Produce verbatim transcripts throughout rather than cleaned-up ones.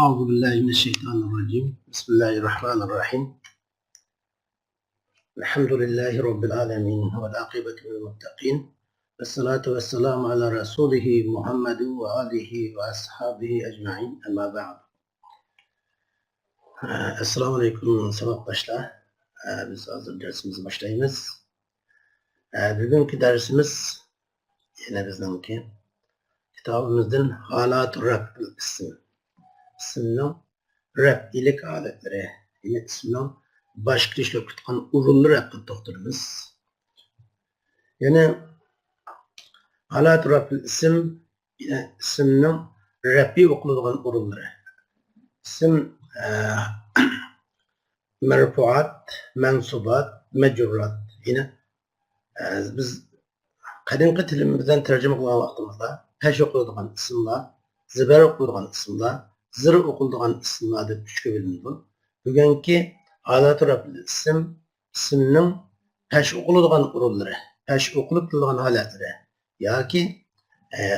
أعوذ بالله من الشيطان الرجيم. بسم الله الرحمن الرحيم. الحمد لله رب العالمين والعاقبة للمتقين والصلاة والسلام على رسوله محمد وآله وأصحابه أجمعين. أما بعد. ئەسسالامۇ ئەلەيكۇم ساۋاقداشلار. بىز ھازىر دەرسىمىزنى باشلايمىز. بۈگۈنكى دەرسىمىز يەنە بىزنىڭكى كىتابىمىزدىن ھالاتۇ رەفئىل ئىسىم. ئىسىمنىڭ رەفئىيلىك ھالەتلىرى، يەنى ئىسىمنىڭ باشقا كىشىلەر تۇتقان ئورۇنلىرى ھەققىدە توختىلىمىز. يەنى ھالاتۇ رەفئىل ئىسىم، يەنى ئىسىمنىڭ رەفئى ئوقۇلىدىغان ئورۇنلىرى. ئىسىم، ئە، مەرفۇئات، مەنسۇبات، مەجرۇرات. يەنى، ئە، بىز قەدىمكى تىلىمىز بىلەن تەرجىمە قىلغان ۋاقتىمىزدا پەش ئوقۇلىدىغان ئىسىملار، زىبەر ئوقۇلىدىغان ئىسىملار، زىر ئوقۇلىدىغان ئىسىملار دەپ ئۈچكە بۆلۈنىدۇ. بۈگۈنكى ھالاتۇ رەفئىل ئىسىم، ئىسىمنىڭ پەش ئوقۇلىدىغان ئورۇنلىرى، پەش ئوقۇلۇپ تۇرىدىغان ھالەتلىرى ياكى، ئە،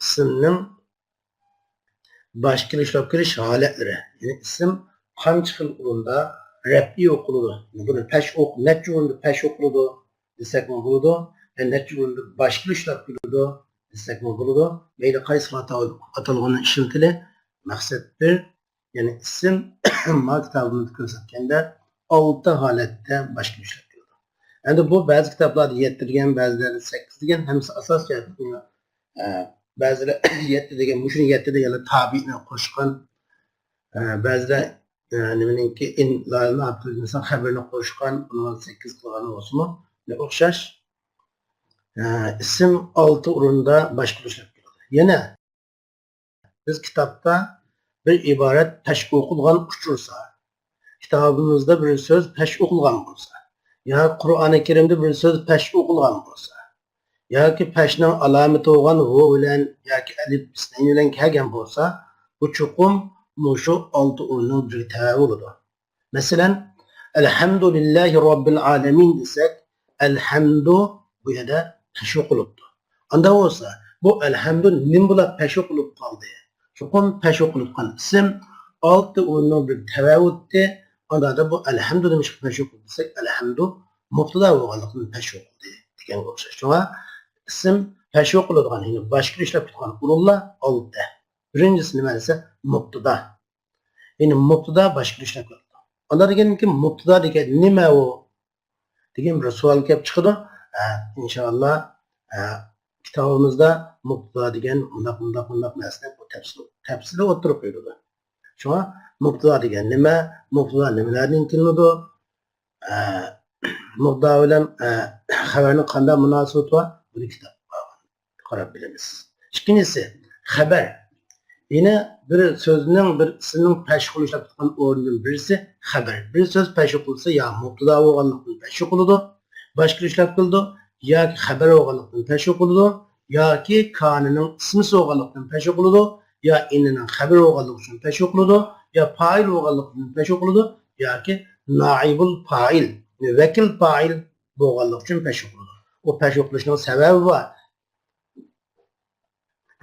ئىسىمنىڭ باشقا كىشىلەر تۇتقان ئورۇنلىرى. يەنى ئىسىم قانچە خىل ئورۇندا رەفئى ئوقۇلىدۇ؟ بۇنى پەش ئوق-، نەچچە ئورۇندا پەش ئوقۇلىدۇ دېسەكمۇ بولىدۇ، ۋە نەچچە ئورۇندا باشقا كىشىلەر تۇتقان ئورۇنلىرى دېسەكمۇ بولىدۇ. مەيلى قايسى خىل ئاتالغۇنى ئىشلىتىلى، مەقسەت بىر. يەنى ئىسىم ما كىتابىمىزدا كۆرسەتكەندە ئالتە ھالەتتە باشقا كىشىلەر تۇتقان ئورۇنلىرى. ئەمدى بۇ بەزى كىتابلاردا يەتتە دېگەن، بەزىلەردە سەككىز دېگەن، ھەممىسى ئاساس جەھەتتىن، ئە، بەزىلەر يەتتە دېگەن، مۇشۇنى يەتتە دېگەنلەر تابىئىنى قوشقان، ئە، بەزىلەر، ئە، نېمىنىڭكى، ئىن-، لا، لا، مىسال، خەبىرىنى قوشقان، بۇنى سەككىز قىلغان بولسىمۇ، ئوخشاش. ئە، ئىسىم ئالتە ئورۇندا باشقا كىشىلەر تۇتقان ئورۇنلىرى. يەنە بىز كىتابتا بىر ئىبارەت پەش ئوقۇلغان ئۇچرىسا، كىتابىمىزدا بىر سۆز پەش ئوقۇلغان بولسا، يا قۇرئانى كەرىمدە بىر سۆز پەش ئوقۇلغان بولسا، ياكى پەشنىڭ ئالامىتى بولغان ۋو بىلەن ياكى ئەلىف ئىسنەينى بىلەن كەلگەن بولسا، بۇ چوقۇم مۇشۇ ئالتە ئورۇننىڭ بىرىگە تەۋە بولىدۇ. مەسىلەن، ئەلھەمدۇلىللاھى رەببىل ئالەمىن دېسەك، ئەلھەمدۇ بۇ يەردە پەش ئوقۇلۇپتۇ. ئانداق بولسا، بۇ ئەلھەمدۇ نېمە بولاپ پەش ئوقۇلۇپ قالدى؟ چوقۇم پەش ئوقۇلۇپ قالغان ئىسىم ئالتە ئورۇننىڭ بىرىگە تەۋە بولدى. ئانداقتا بۇ ئەلھەمدۇ نېمىشقا پەش ئوقۇلدى دېسەك، ئەلھەمدۇ مۇبتىدا بولغانلىقتىن پەش ئوقۇلدى دېگەنگە ئوخشاش. شۇڭا ئىسىم پەش ئوقۇلىدىغان، يەنى باشقا كىشىلەر تۇتقان ئورۇنلار ئالتە. بىرىنچىسى نېمە دېسە، مۇبتىدا. يەنى مۇبتىدا باشقا كىشىلەر تۇتقان ئورۇن. ئاندىن كېيىن مۇبتىدا دېگەن نېمە ئۇ؟ دېگەن بىر سوئال كېلىپ چىقىدۇ. ئە، ئىنشائاللا، ئە، كىتابىمىزدا مۇبتىدا دېگەن مۇنداق، مۇنداق، مۇنداق نەرسىنى بۇ تەپسىلىي، تەپسىلىي ئوتتۇرىغا قويۇلىدۇ. شۇڭا مۇبتىدا دېگەن نېمە؟ مۇبتىدا نېمىلەردىن كېلىدۇ؟ ئە، مۇبتىدا بىلەن، ئە، خەۋەرنىڭ قانداق مۇناسىۋىتى بار؟ بۇنى كىتاب قاراپ بىلىمىز. ئىككىنچىسى، خەبەر. يەنە بىر سۆزنىڭ، بىر ئىسىمنىڭ پەش ئوقۇلۇشىدا تۇتقان ئورنىدىن بىرسى خەبەر. بىر سۆز پەش ئوقۇلسا يا مۇبتىدا بولغانلىقتىن پەش ئوقۇلىدۇ، باشقا ئىشلەپ كېلىدۇ، ياكى خەبەر بولغانلىقتىن پەش ئوقۇلىدۇ، ياكى كانىنىڭ ئىسمىسى بولغانلىقتىن پەش ئوقۇلىدۇ، يا ئىننىنىڭ خەبىرى بولغانلىقى ئۈچۈن پەش ئوقۇلىدۇ، يا پائىل بولغانلىقتىن پەش ئوقۇلىدۇ، ياكى نائىبۇل پائىل، ۋەكىل پائىل بولغانلىقى ئۈچۈن پەش ئوقۇلىدۇ. ئۇ پەش ئوقۇلۇشنىڭ سەۋەبى بار.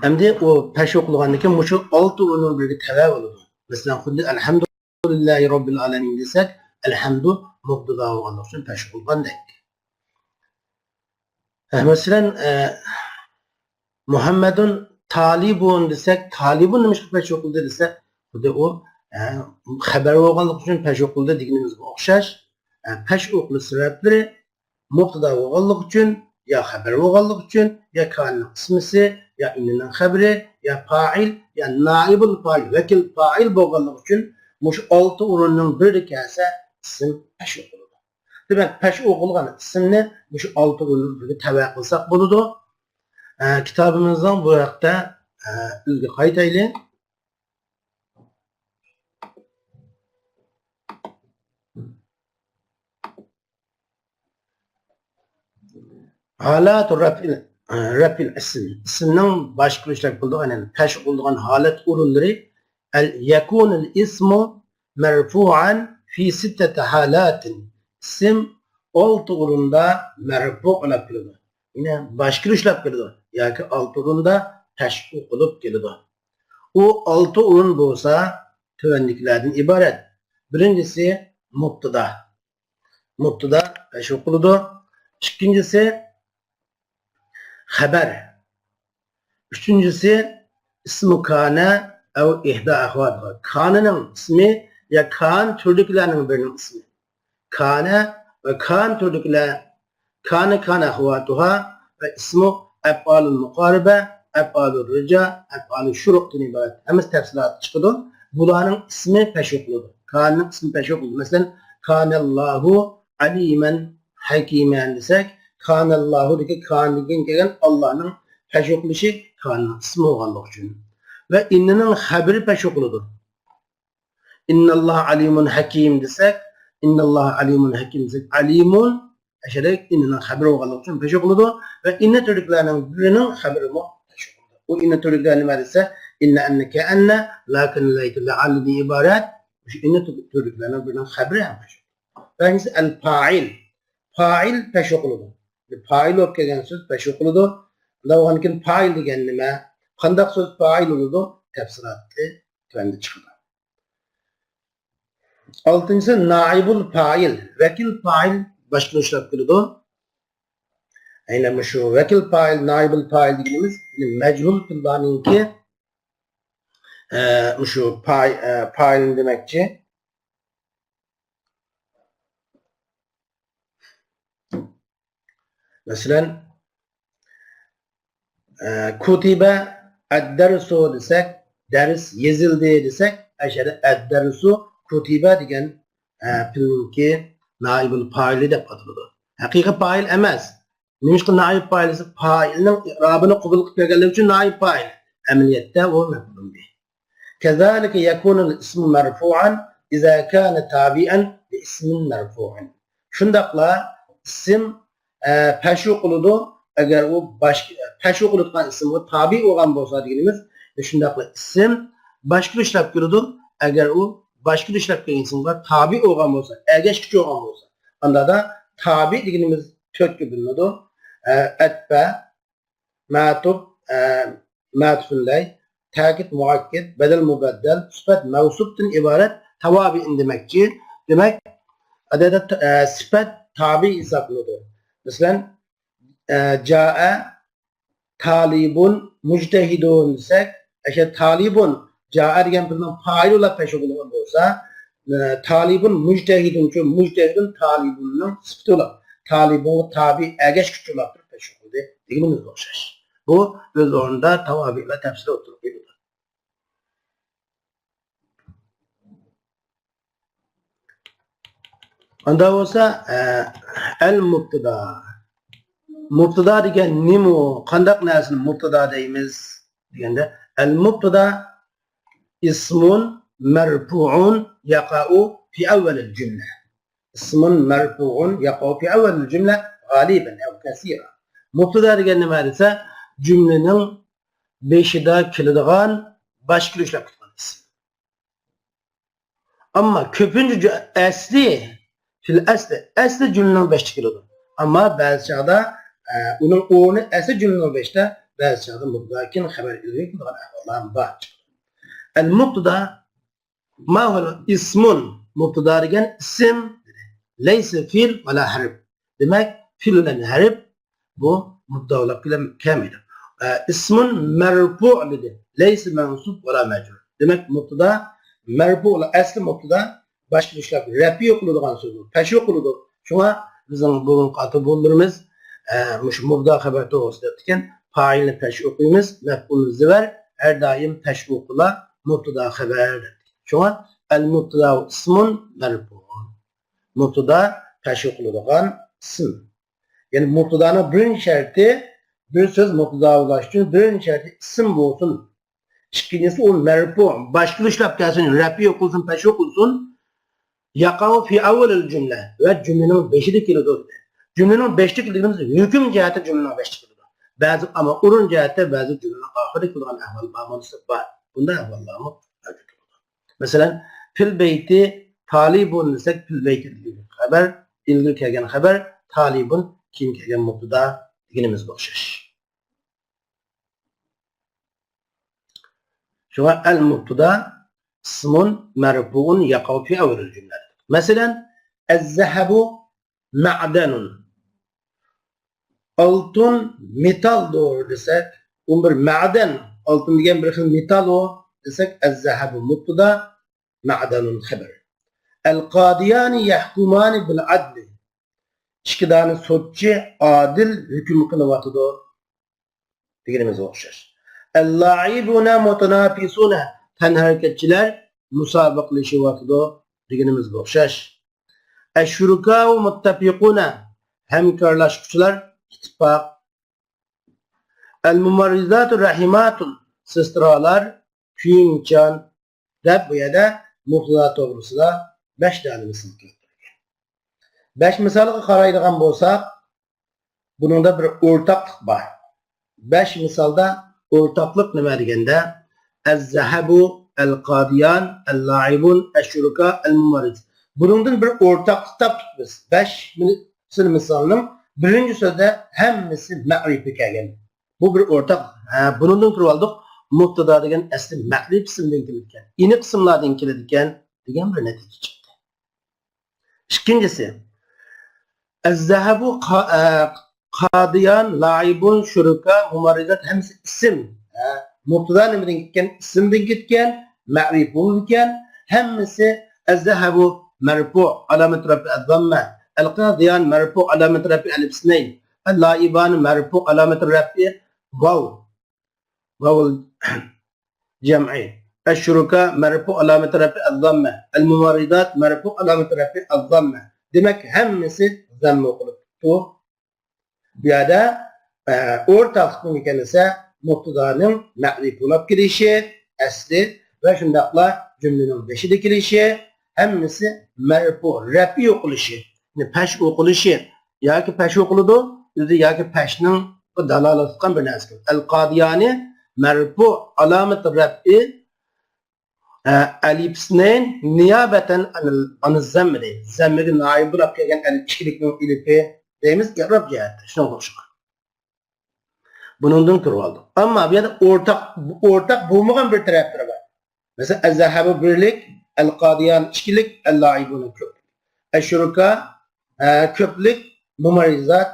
ئەمدى ئۇ پەش ئوقۇلغاندىن كېيىن مۇشۇ ئالتە ئورۇننىڭ بىرىگە تەۋە بولىدۇ. مەسىلەن، خۇددى ئەلھەمدۇلىللاھى رەببىل ئالەمىن دېسەك، ئەلھەمدۇ مۇبتىدا بولغانلىقى ئۈچۈن پەش ئوقۇلغاندەك. ھە، مەسىلەن، ئە، مۇھەممەدۇن تالىبۇن دېسەك، تالىبۇن نېمىشقا پەش ئوقۇلدى دېسە، خۇددى ئۇ، ئە، خەبەر بولغانلىقى ئۈچۈن پەش ئوقۇلدى دېگىنىمىزگە ئوخشاش. ئە، پەش ئوقۇلۇش سەۋەبلىرى مۇبتىدا بولغانلىقى ئۈچۈن، يا خەبەر بولغانلىقى ئۈچۈن، يا كانىنىڭ ئىسمىسى، يا ئىننىنىڭ خەبىرى، يا پائىل، يا نائىبۇل پائىل، ۋەكىل پائىل بولغانلىقى ئۈچۈن مۇشۇ ئالتە ئورۇننىڭ بىرىدە كەلسە ئىسىم پەش ئوقۇلىدۇ. دېمەك، پەش ئوقۇلغان ئىسىمنى مۇشۇ ئالتە ئورۇننىڭ بىرىگە تەۋە قىلساق بولىدۇ. ئە، كىتابىمىزنىڭ بۇ ھەقتە، ئە، ئۆزىگە قايتايلى. ھالاتۇ رەفئىل، رەفئىل ئىسم. ئىسىمنىڭ باشقا ئىشلەپ بولىدىغان، يەنى پەش قىلىدىغان ھالەت ئورۇنلىرى. ئەل يەكۇنۇل ئىسمۇ مەرفۇئەن فى سىتتەتى ھالاتىن. ئىسىم ئالتە ئورۇندا مەرفۇ بولۇپ كېلىدۇ. يەنى باشقا ئىشلەپ كېلىدۇ. ياكى ئالتە ئورۇندا پەش قىلىپ كېلىدۇ. ئۇ ئالتە ئورۇن بولسا، تۆۋەندىكىلەردىن ئىبارەت. بىرىنچىسى مۇبتىدا. مۇبتىدا پەشۇ قىلىدۇ. ئىككىنچىسى خەبەر. ئۈچىنچىسى ئىسمۇ كانە ئەۋ ئىھدا ئەخۋاتىھا. كانىنىڭ ئىسمى يا كان تۈرىدىكىلەرنىڭ بىرىنىڭ ئىسمى. كانە ۋە كان تۈرىدىكىلەر، كانە، كان ئەخۋاتۇھا ۋە ئىسمۇ ئەپئالۇل مۇقارىبە، ئەپئالۇل رىجا، ئەپئالۇل شۇرۇقتىن ئىبارەت. ھەممىسى تەپسىلاتى چىقىدۇ. بۇلارنىڭ ئىسمى پەشۇ قىلىدۇ. كاننىڭ ئىسمى پەشۇ قىلىدۇ. مەسىلەن، كانەللاھۇ ئەلىمەن ھەكىمەن دېسەك، كانەللاھۇدىكى كان دېگەن كەلگەن ئاللانىڭ پەشۇ قىلىشى كاننىڭ ئىسمى بولغانلىقى ئۈچۈن. ۋە ئىننىنىڭ خەبىرى پەشۇ قىلىدۇ. ئىنناللاھە ئەلىمۇن ھەكىم دېسەك، ئىنناللاھە ئەلىمۇن ھەكىم دېسەك، ئەلىمۇن ئەشەدەك ئىننىنىڭ خەبىرى بولغانلىقى ئۈچۈن پەشۇ قىلىدۇ. ۋە ئىننە تۈرلۈكلەرنىڭ بىرىنىڭ خەبىرىمۇ پەشۇ قىلىدۇ. ئۇ ئىننە تۈرلۈكلەر نېمە دېسە، ئىننە، ئەننە، كەئەننە، لەكىن، لەيتە، لەئەللىدىن ئىبارەت. مۇشۇ ئىننە تۈرلۈكلەرنىڭ بىرىنىڭ خەبىرى ھەم پەشۇ قىلىدۇ. بىرىنچىسى ئەل پائىل. پائىل پەشۇ قىلىدۇ. پائىل بولۇپ كەلگەن سۆز پەشۇ قىلىدۇ. ئۇنداق بولغاندىكىن پائىل دېگەن نېمە؟ قانداق سۆز پائىل بولىدۇ؟ تەپسىلاتى تۆۋەندە چىقىدۇ. ئالتىنچىسى نائىبۇل پائىل، ۋەكىل پائىل باشقىلار ئىشلەپ كېلىدۇ. ئەينە مۇشۇ ۋەكىل پائىل، نائىبۇل پائىل دېگىنىمىز مەجھۇل پېئىللارنىڭكى، ئە، مۇشۇ پائىل، ئە، پائىلنى دېمەكچى. مەسىلەن، ئە، كۇتىبە ئەددەرسۇ دېسەك، دەرس يېزىلدى دېسەك، ئەشەدە ئەددەرسۇ كۇتىبە دېگەن، ئە، پېئىلنىڭكى نائىبۇل پائىلى دەپ ئاتىلىدۇ. ھەقىقىي پائىل ئەمەس. نېمىشقا نائىب پائىل دېسە، پائىلنىڭ ئېرابىنى قوبۇل قىلىپ كەلگەنلىكى ئۈچۈن نائىب پائىل. ئەمەلىيەتتە ئۇ مەپئۇلۇن بىھ. كەزالىكە يەكۇنۇل ئىسمۇ مەرفۇئەن ئىزا كانە تابىئەن لىئىسمىن مەرفۇئەن. شۇنداقلا ئىسىم، ئە، پەشۇ قىلىدۇ، ئەگەر ئۇ باش-، پەشۇ قىلىدىغان ئىسىمغا تابىئ بولغان بولسا دېگىنىمىز، شۇنداقلا ئىسىم باشقىلار ئىشلەپ كېلىدۇ، ئەگەر ئۇ باشقىلار ئىشلەپ كەلگەن ئىسىمغا تابىئ بولغان بولسا، ئەگەشكۈچى بولغان بولسا. ئاندادا تابىئ دېگىنىمىز تۆتكە بۆلۈنىدۇ. ئە، ئەتبە، مەتۇپ، ئە، مەتۇپۇن ئەلەيھ، تەكىد مۇئەككىد، بەدەل مۇبەددەل، سۈپەت مەۋسۇپتىن ئىبارەت تاۋابىئىن دېمەكچى. دېمەك، ئادەتتە، ئە، سۈپەت تابىئ ھېسابلىنىدۇ. مەسىلەن، ئە، جائە تالىبۇن مۇجتەھىدۇن دېسەك، ئەگەر تالىبۇن جائە دېگەن پېئىلنىڭ پائىلى بولۇپ پەشۇ بولغان بولسا، ئە، تالىبۇن مۇجتەھىدۇن، چۈنكى مۇجتەھىدۇن تالىبۇننىڭ سۈپىتى بولۇپ، تالىبۇنغا تابىئ ئەگەشكۈچى بولۇپ تۇرۇپ پەشۇ قىلدى دېگىنىمىزگە ئوخشاش. بۇ ئۆز ئورنىدا تاۋابىئلا تەپسىلىي ئوتتۇرىغا قويۇلىدۇ. ئاندا بولسا، ئە، ئەل مۇبتىدا. مۇبتىدا دېگەن نېمە ئۇ؟ قانداق نەرسىنى مۇبتىدا دەيمىز دېگەندە، ئەل مۇبتىدا ئىسمۇن مەرفۇئۇن يەقەئۇ فى ئەۋۋەلىل جۈملە. ئىسمۇن مەرفۇئۇن يەقەئۇ فى ئەۋۋەلىل جۈملە غالىبەن ئەۋ كەسىرا. مۇبتىدا دېگەن نېمە دېسە، جۈملىنىڭ بېشىدا كېلىدىغان باشقىلار ئىشلەپ كېتىدىغان ئىسىم. ئەمما كۆپىنچە جۈ-، ئەسلى، فىل ئەسلى، ئەسلى جۈملىنىڭ بېشىدا كېلىدۇ. ئەمما بەزى چاغدا، ئە، ئۇنىڭ ئورنى ئەسلى جۈملىنىڭ بېشىدا، بەزى چاغدا مۇبتىدادىن كېيىن خەۋەر ئېلىنىدىغان ئەھۋاللار بار. ئەل مۇبتىدا، ما ھۇۋە ئىسمۇن، مۇبتىدا دېگەن ئىسىم، لەيسە فىل ۋەلا ھەرپ. دېمەك، فىل بىلەن ھەرپ بۇ مۇبتىدا بولۇپ كەلمەيدۇ. ئە، ئىسمۇن مەرفۇ دېدى. لەيسە مەنسۇب ۋەلا مەجرۇر. دېمەك، مۇبتىدا مەرفۇ، ئەسلى مۇبتىدا باشقىلار ئىشلەپ رەپئى قىلىدىغان سۆز، پەشۇ قىلىدۇ. شۇڭا بىزنىڭ بۈگۈنكى ئاتا-بوۋىلىرىمىز، ئە، مۇشۇ مۇبتىدا خەۋەر توغرىسىدا دەپتىكەن، پائىلنى پەشۇ قىلىمىز، مەپئۇلنى زىۋەر، ھەر دائىم پەشۇ قىلا مۇبتىدا خەۋەر دەپتىكەن. شۇڭا ئەل مۇبتىدا ئىسمۇن مەرفۇ. مۇبتىدا پەشۇ قىلىدىغان ئىسىم. يەنى مۇبتىدانىڭ بىرىنچى شەرتى، بىر سۆز مۇبتىدا بولۇش ئۈچۈن بىرىنچى شەرتى ئىسىم بولسۇن. ئىككىنچىسى، ئۇ مەرپۇ، باشقىلار ئىشلەپ كەلسۇن، رەپئى قىلسۇن، پەشۇ قىلسۇن. يەقەئۇ فى ئەۋۋەلىل جۈملە، ۋە جۈملىنىڭ بېشىدا كېلىدۇ. جۈملىنىڭ بېشىدا كېلىدىغىنىمىز ھۆكۈم جەھەتتە جۈملىنىڭ بېشىدا كېلىدۇ. بەزى، ئەمما ئورۇن جەھەتتە بەزى جۈملىنىڭ ئاخىرىدا كېلىدىغان ئەھۋال بارمۇ دېسە بار. بۇنداق ئەھۋاللارمۇ مەۋجۇت بولىدۇ. مەسىلەن، فىل بەيتى تالىبۇن دېسەك، فىل بەيتى خەۋەر، ئىلگىرى كەلگەن خەۋەر، تالىبۇن كېيىن كەلگەن مۇبتىدا دېگىنىمىزگە ئوخشاش. شۇڭا ئەل مۇبتىدا ئىسمۇن مەرفۇئۇن يەقەئۇ فى ئەۋۋەلىل جۈملە. مەسىلەن، ئەززەھەبۇ مەئدەنۇن. ئالتۇن مېتالدۇر دېسەك، ئۇ بىر مەئدەن، ئالتۇن دېگەن بىر خىل مېتال ئۇ دېسەك، ئەززەھەبۇ مۇبتىدا، مەئدەنۇن خەبەر. ئەل قادىيانى يەھكۇمانى بىل ئەدلى. ئىككى دانە سوتچى ئادىل ھۆكۈم قىلىۋاتىدۇ دېگىنىمىزگە ئوخشاش. ئەل لايىبۇنە مۇتەنافىسۇنە، تەنھەرىكەتچىلەر مۇسابىقىلىشىۋاتىدۇ دېگىنىمىزگە ئوخشاش. ئەششۇرۇكاۋۇ مۇتتەپىقۇنە، ھەمكارلاشقۇچىلار ئىتتىپاق. ئەل مۇمەررىزاتۇ رەھىماتۇن، سېسترالار كۆيۈمچان، دەپ بۇ يەردە مۇبتىدا توغرىسىدا بەش دانە مىسال كەلتۈرگەن. بەش مىسالغا قارايدىغان بولساق، بۇنىڭدا بىر ئورتاقلىق بار. بەش مىسالدا ئورتاقلىق نېمە دېگەندە، ئەززەھەبۇ، ئەل قادىيان، ئەل لايىبۇن، ئەششۇرۇكا، ئەل مۇمەررىز. بۇنىڭدىن بىر ئورتاقلىق تاپتۇق بىز. بەش مىسالنىڭ بىرىنچى سۆزدە ھەممىسى مەرىپە كەلگەن. بۇ بىر ئورتاق. ھە، بۇنىڭدىن كۆرۈۋالدۇق، مۇبتىدا دېگەن ئەسلى مەرىپ ئىسىمدىن كېلىدىكەن، ئېنىق ئىسىملاردىن كېلىدىكەن دېگەن بىر نەتىجە چىقتى. ئىككىنچىسى، ئەززەھەبۇ قا-، ئە، قادىيان، لايىبۇن، شۇرۇكا، مۇمەررىزات ھەممىسى ئىسىم. ھە، مۇبتىدا نېمىدىن كەتكەن؟ ئىسىمدىن كەتكەن، مەرىپ بولىدىكەن. ھەممىسى ئەززەھەبۇ مەرپۇ، ئالامەت رەفئى ئەززەممە. ئەل قادىيان مەرپۇ، ئالامەت رەفئى ئەلىپ ئىسنەين. ئەل لايىبانى مەرپۇ، ئالامەت رەفئى ۋاۋ. ۋاۋۇل جەمئى. ئەششۇرۇكا مەرپۇ، ئالامەت رەفئى ئەززەممە. ئەل مۇمەررىزات مەرپۇ، ئالامەت رەفئى ئەززەممە. دېمەك، ھەممىسى زەممە ئوقۇلۇپ تۇرۇپتۇ. بۇ يەردە، ئە، ئورتاقلىق نېمە ئىكەن دېسە، مۇبتىدانىڭ مەرىپ بولاپ كېلىشى ئەسلى ۋە شۇنداقلا جۈملىنىڭ بېشىدا كېلىشى، ھەممىسى مەرپۇ، رەپئى ئوقۇلۇشى، يەنى پەش ئوقۇلۇشى ياكى پەش ئوقۇلىدۇ، ئۆزى ياكى پەشنىڭ دالالەت قىلغان بىر نەرسە. ئەل قادىيانى مەرپۇ، ئالامەت رەپئى ئە، ئەلىپسنەين نىيابەتەن ئەنىل، ئەنىز زەممە دەيمىز. زەممىگە نائىب بولاپ كەلگەن ئەلىپ ئىككىلىكنىڭ ئېلىپى دەيمىز، ئىئراب جەھەتتە شۇنىڭغا ئوخشىغان. بۇنىڭدىن كۆرۈۋالدۇق. ئەمما بۇ يەردە ئورتاق، ئورتاق بولمىغان بىر تەرەپلىرى بار. مەسىلەن، ئەززەھەبۇ بىرلىك، ئەل قادىيان ئىككىلىك، ئەل لايىبۇنە كۆپلۈك. ئەششۇرۇكا، ئە، كۆپلۈك، مۇمەررىزات،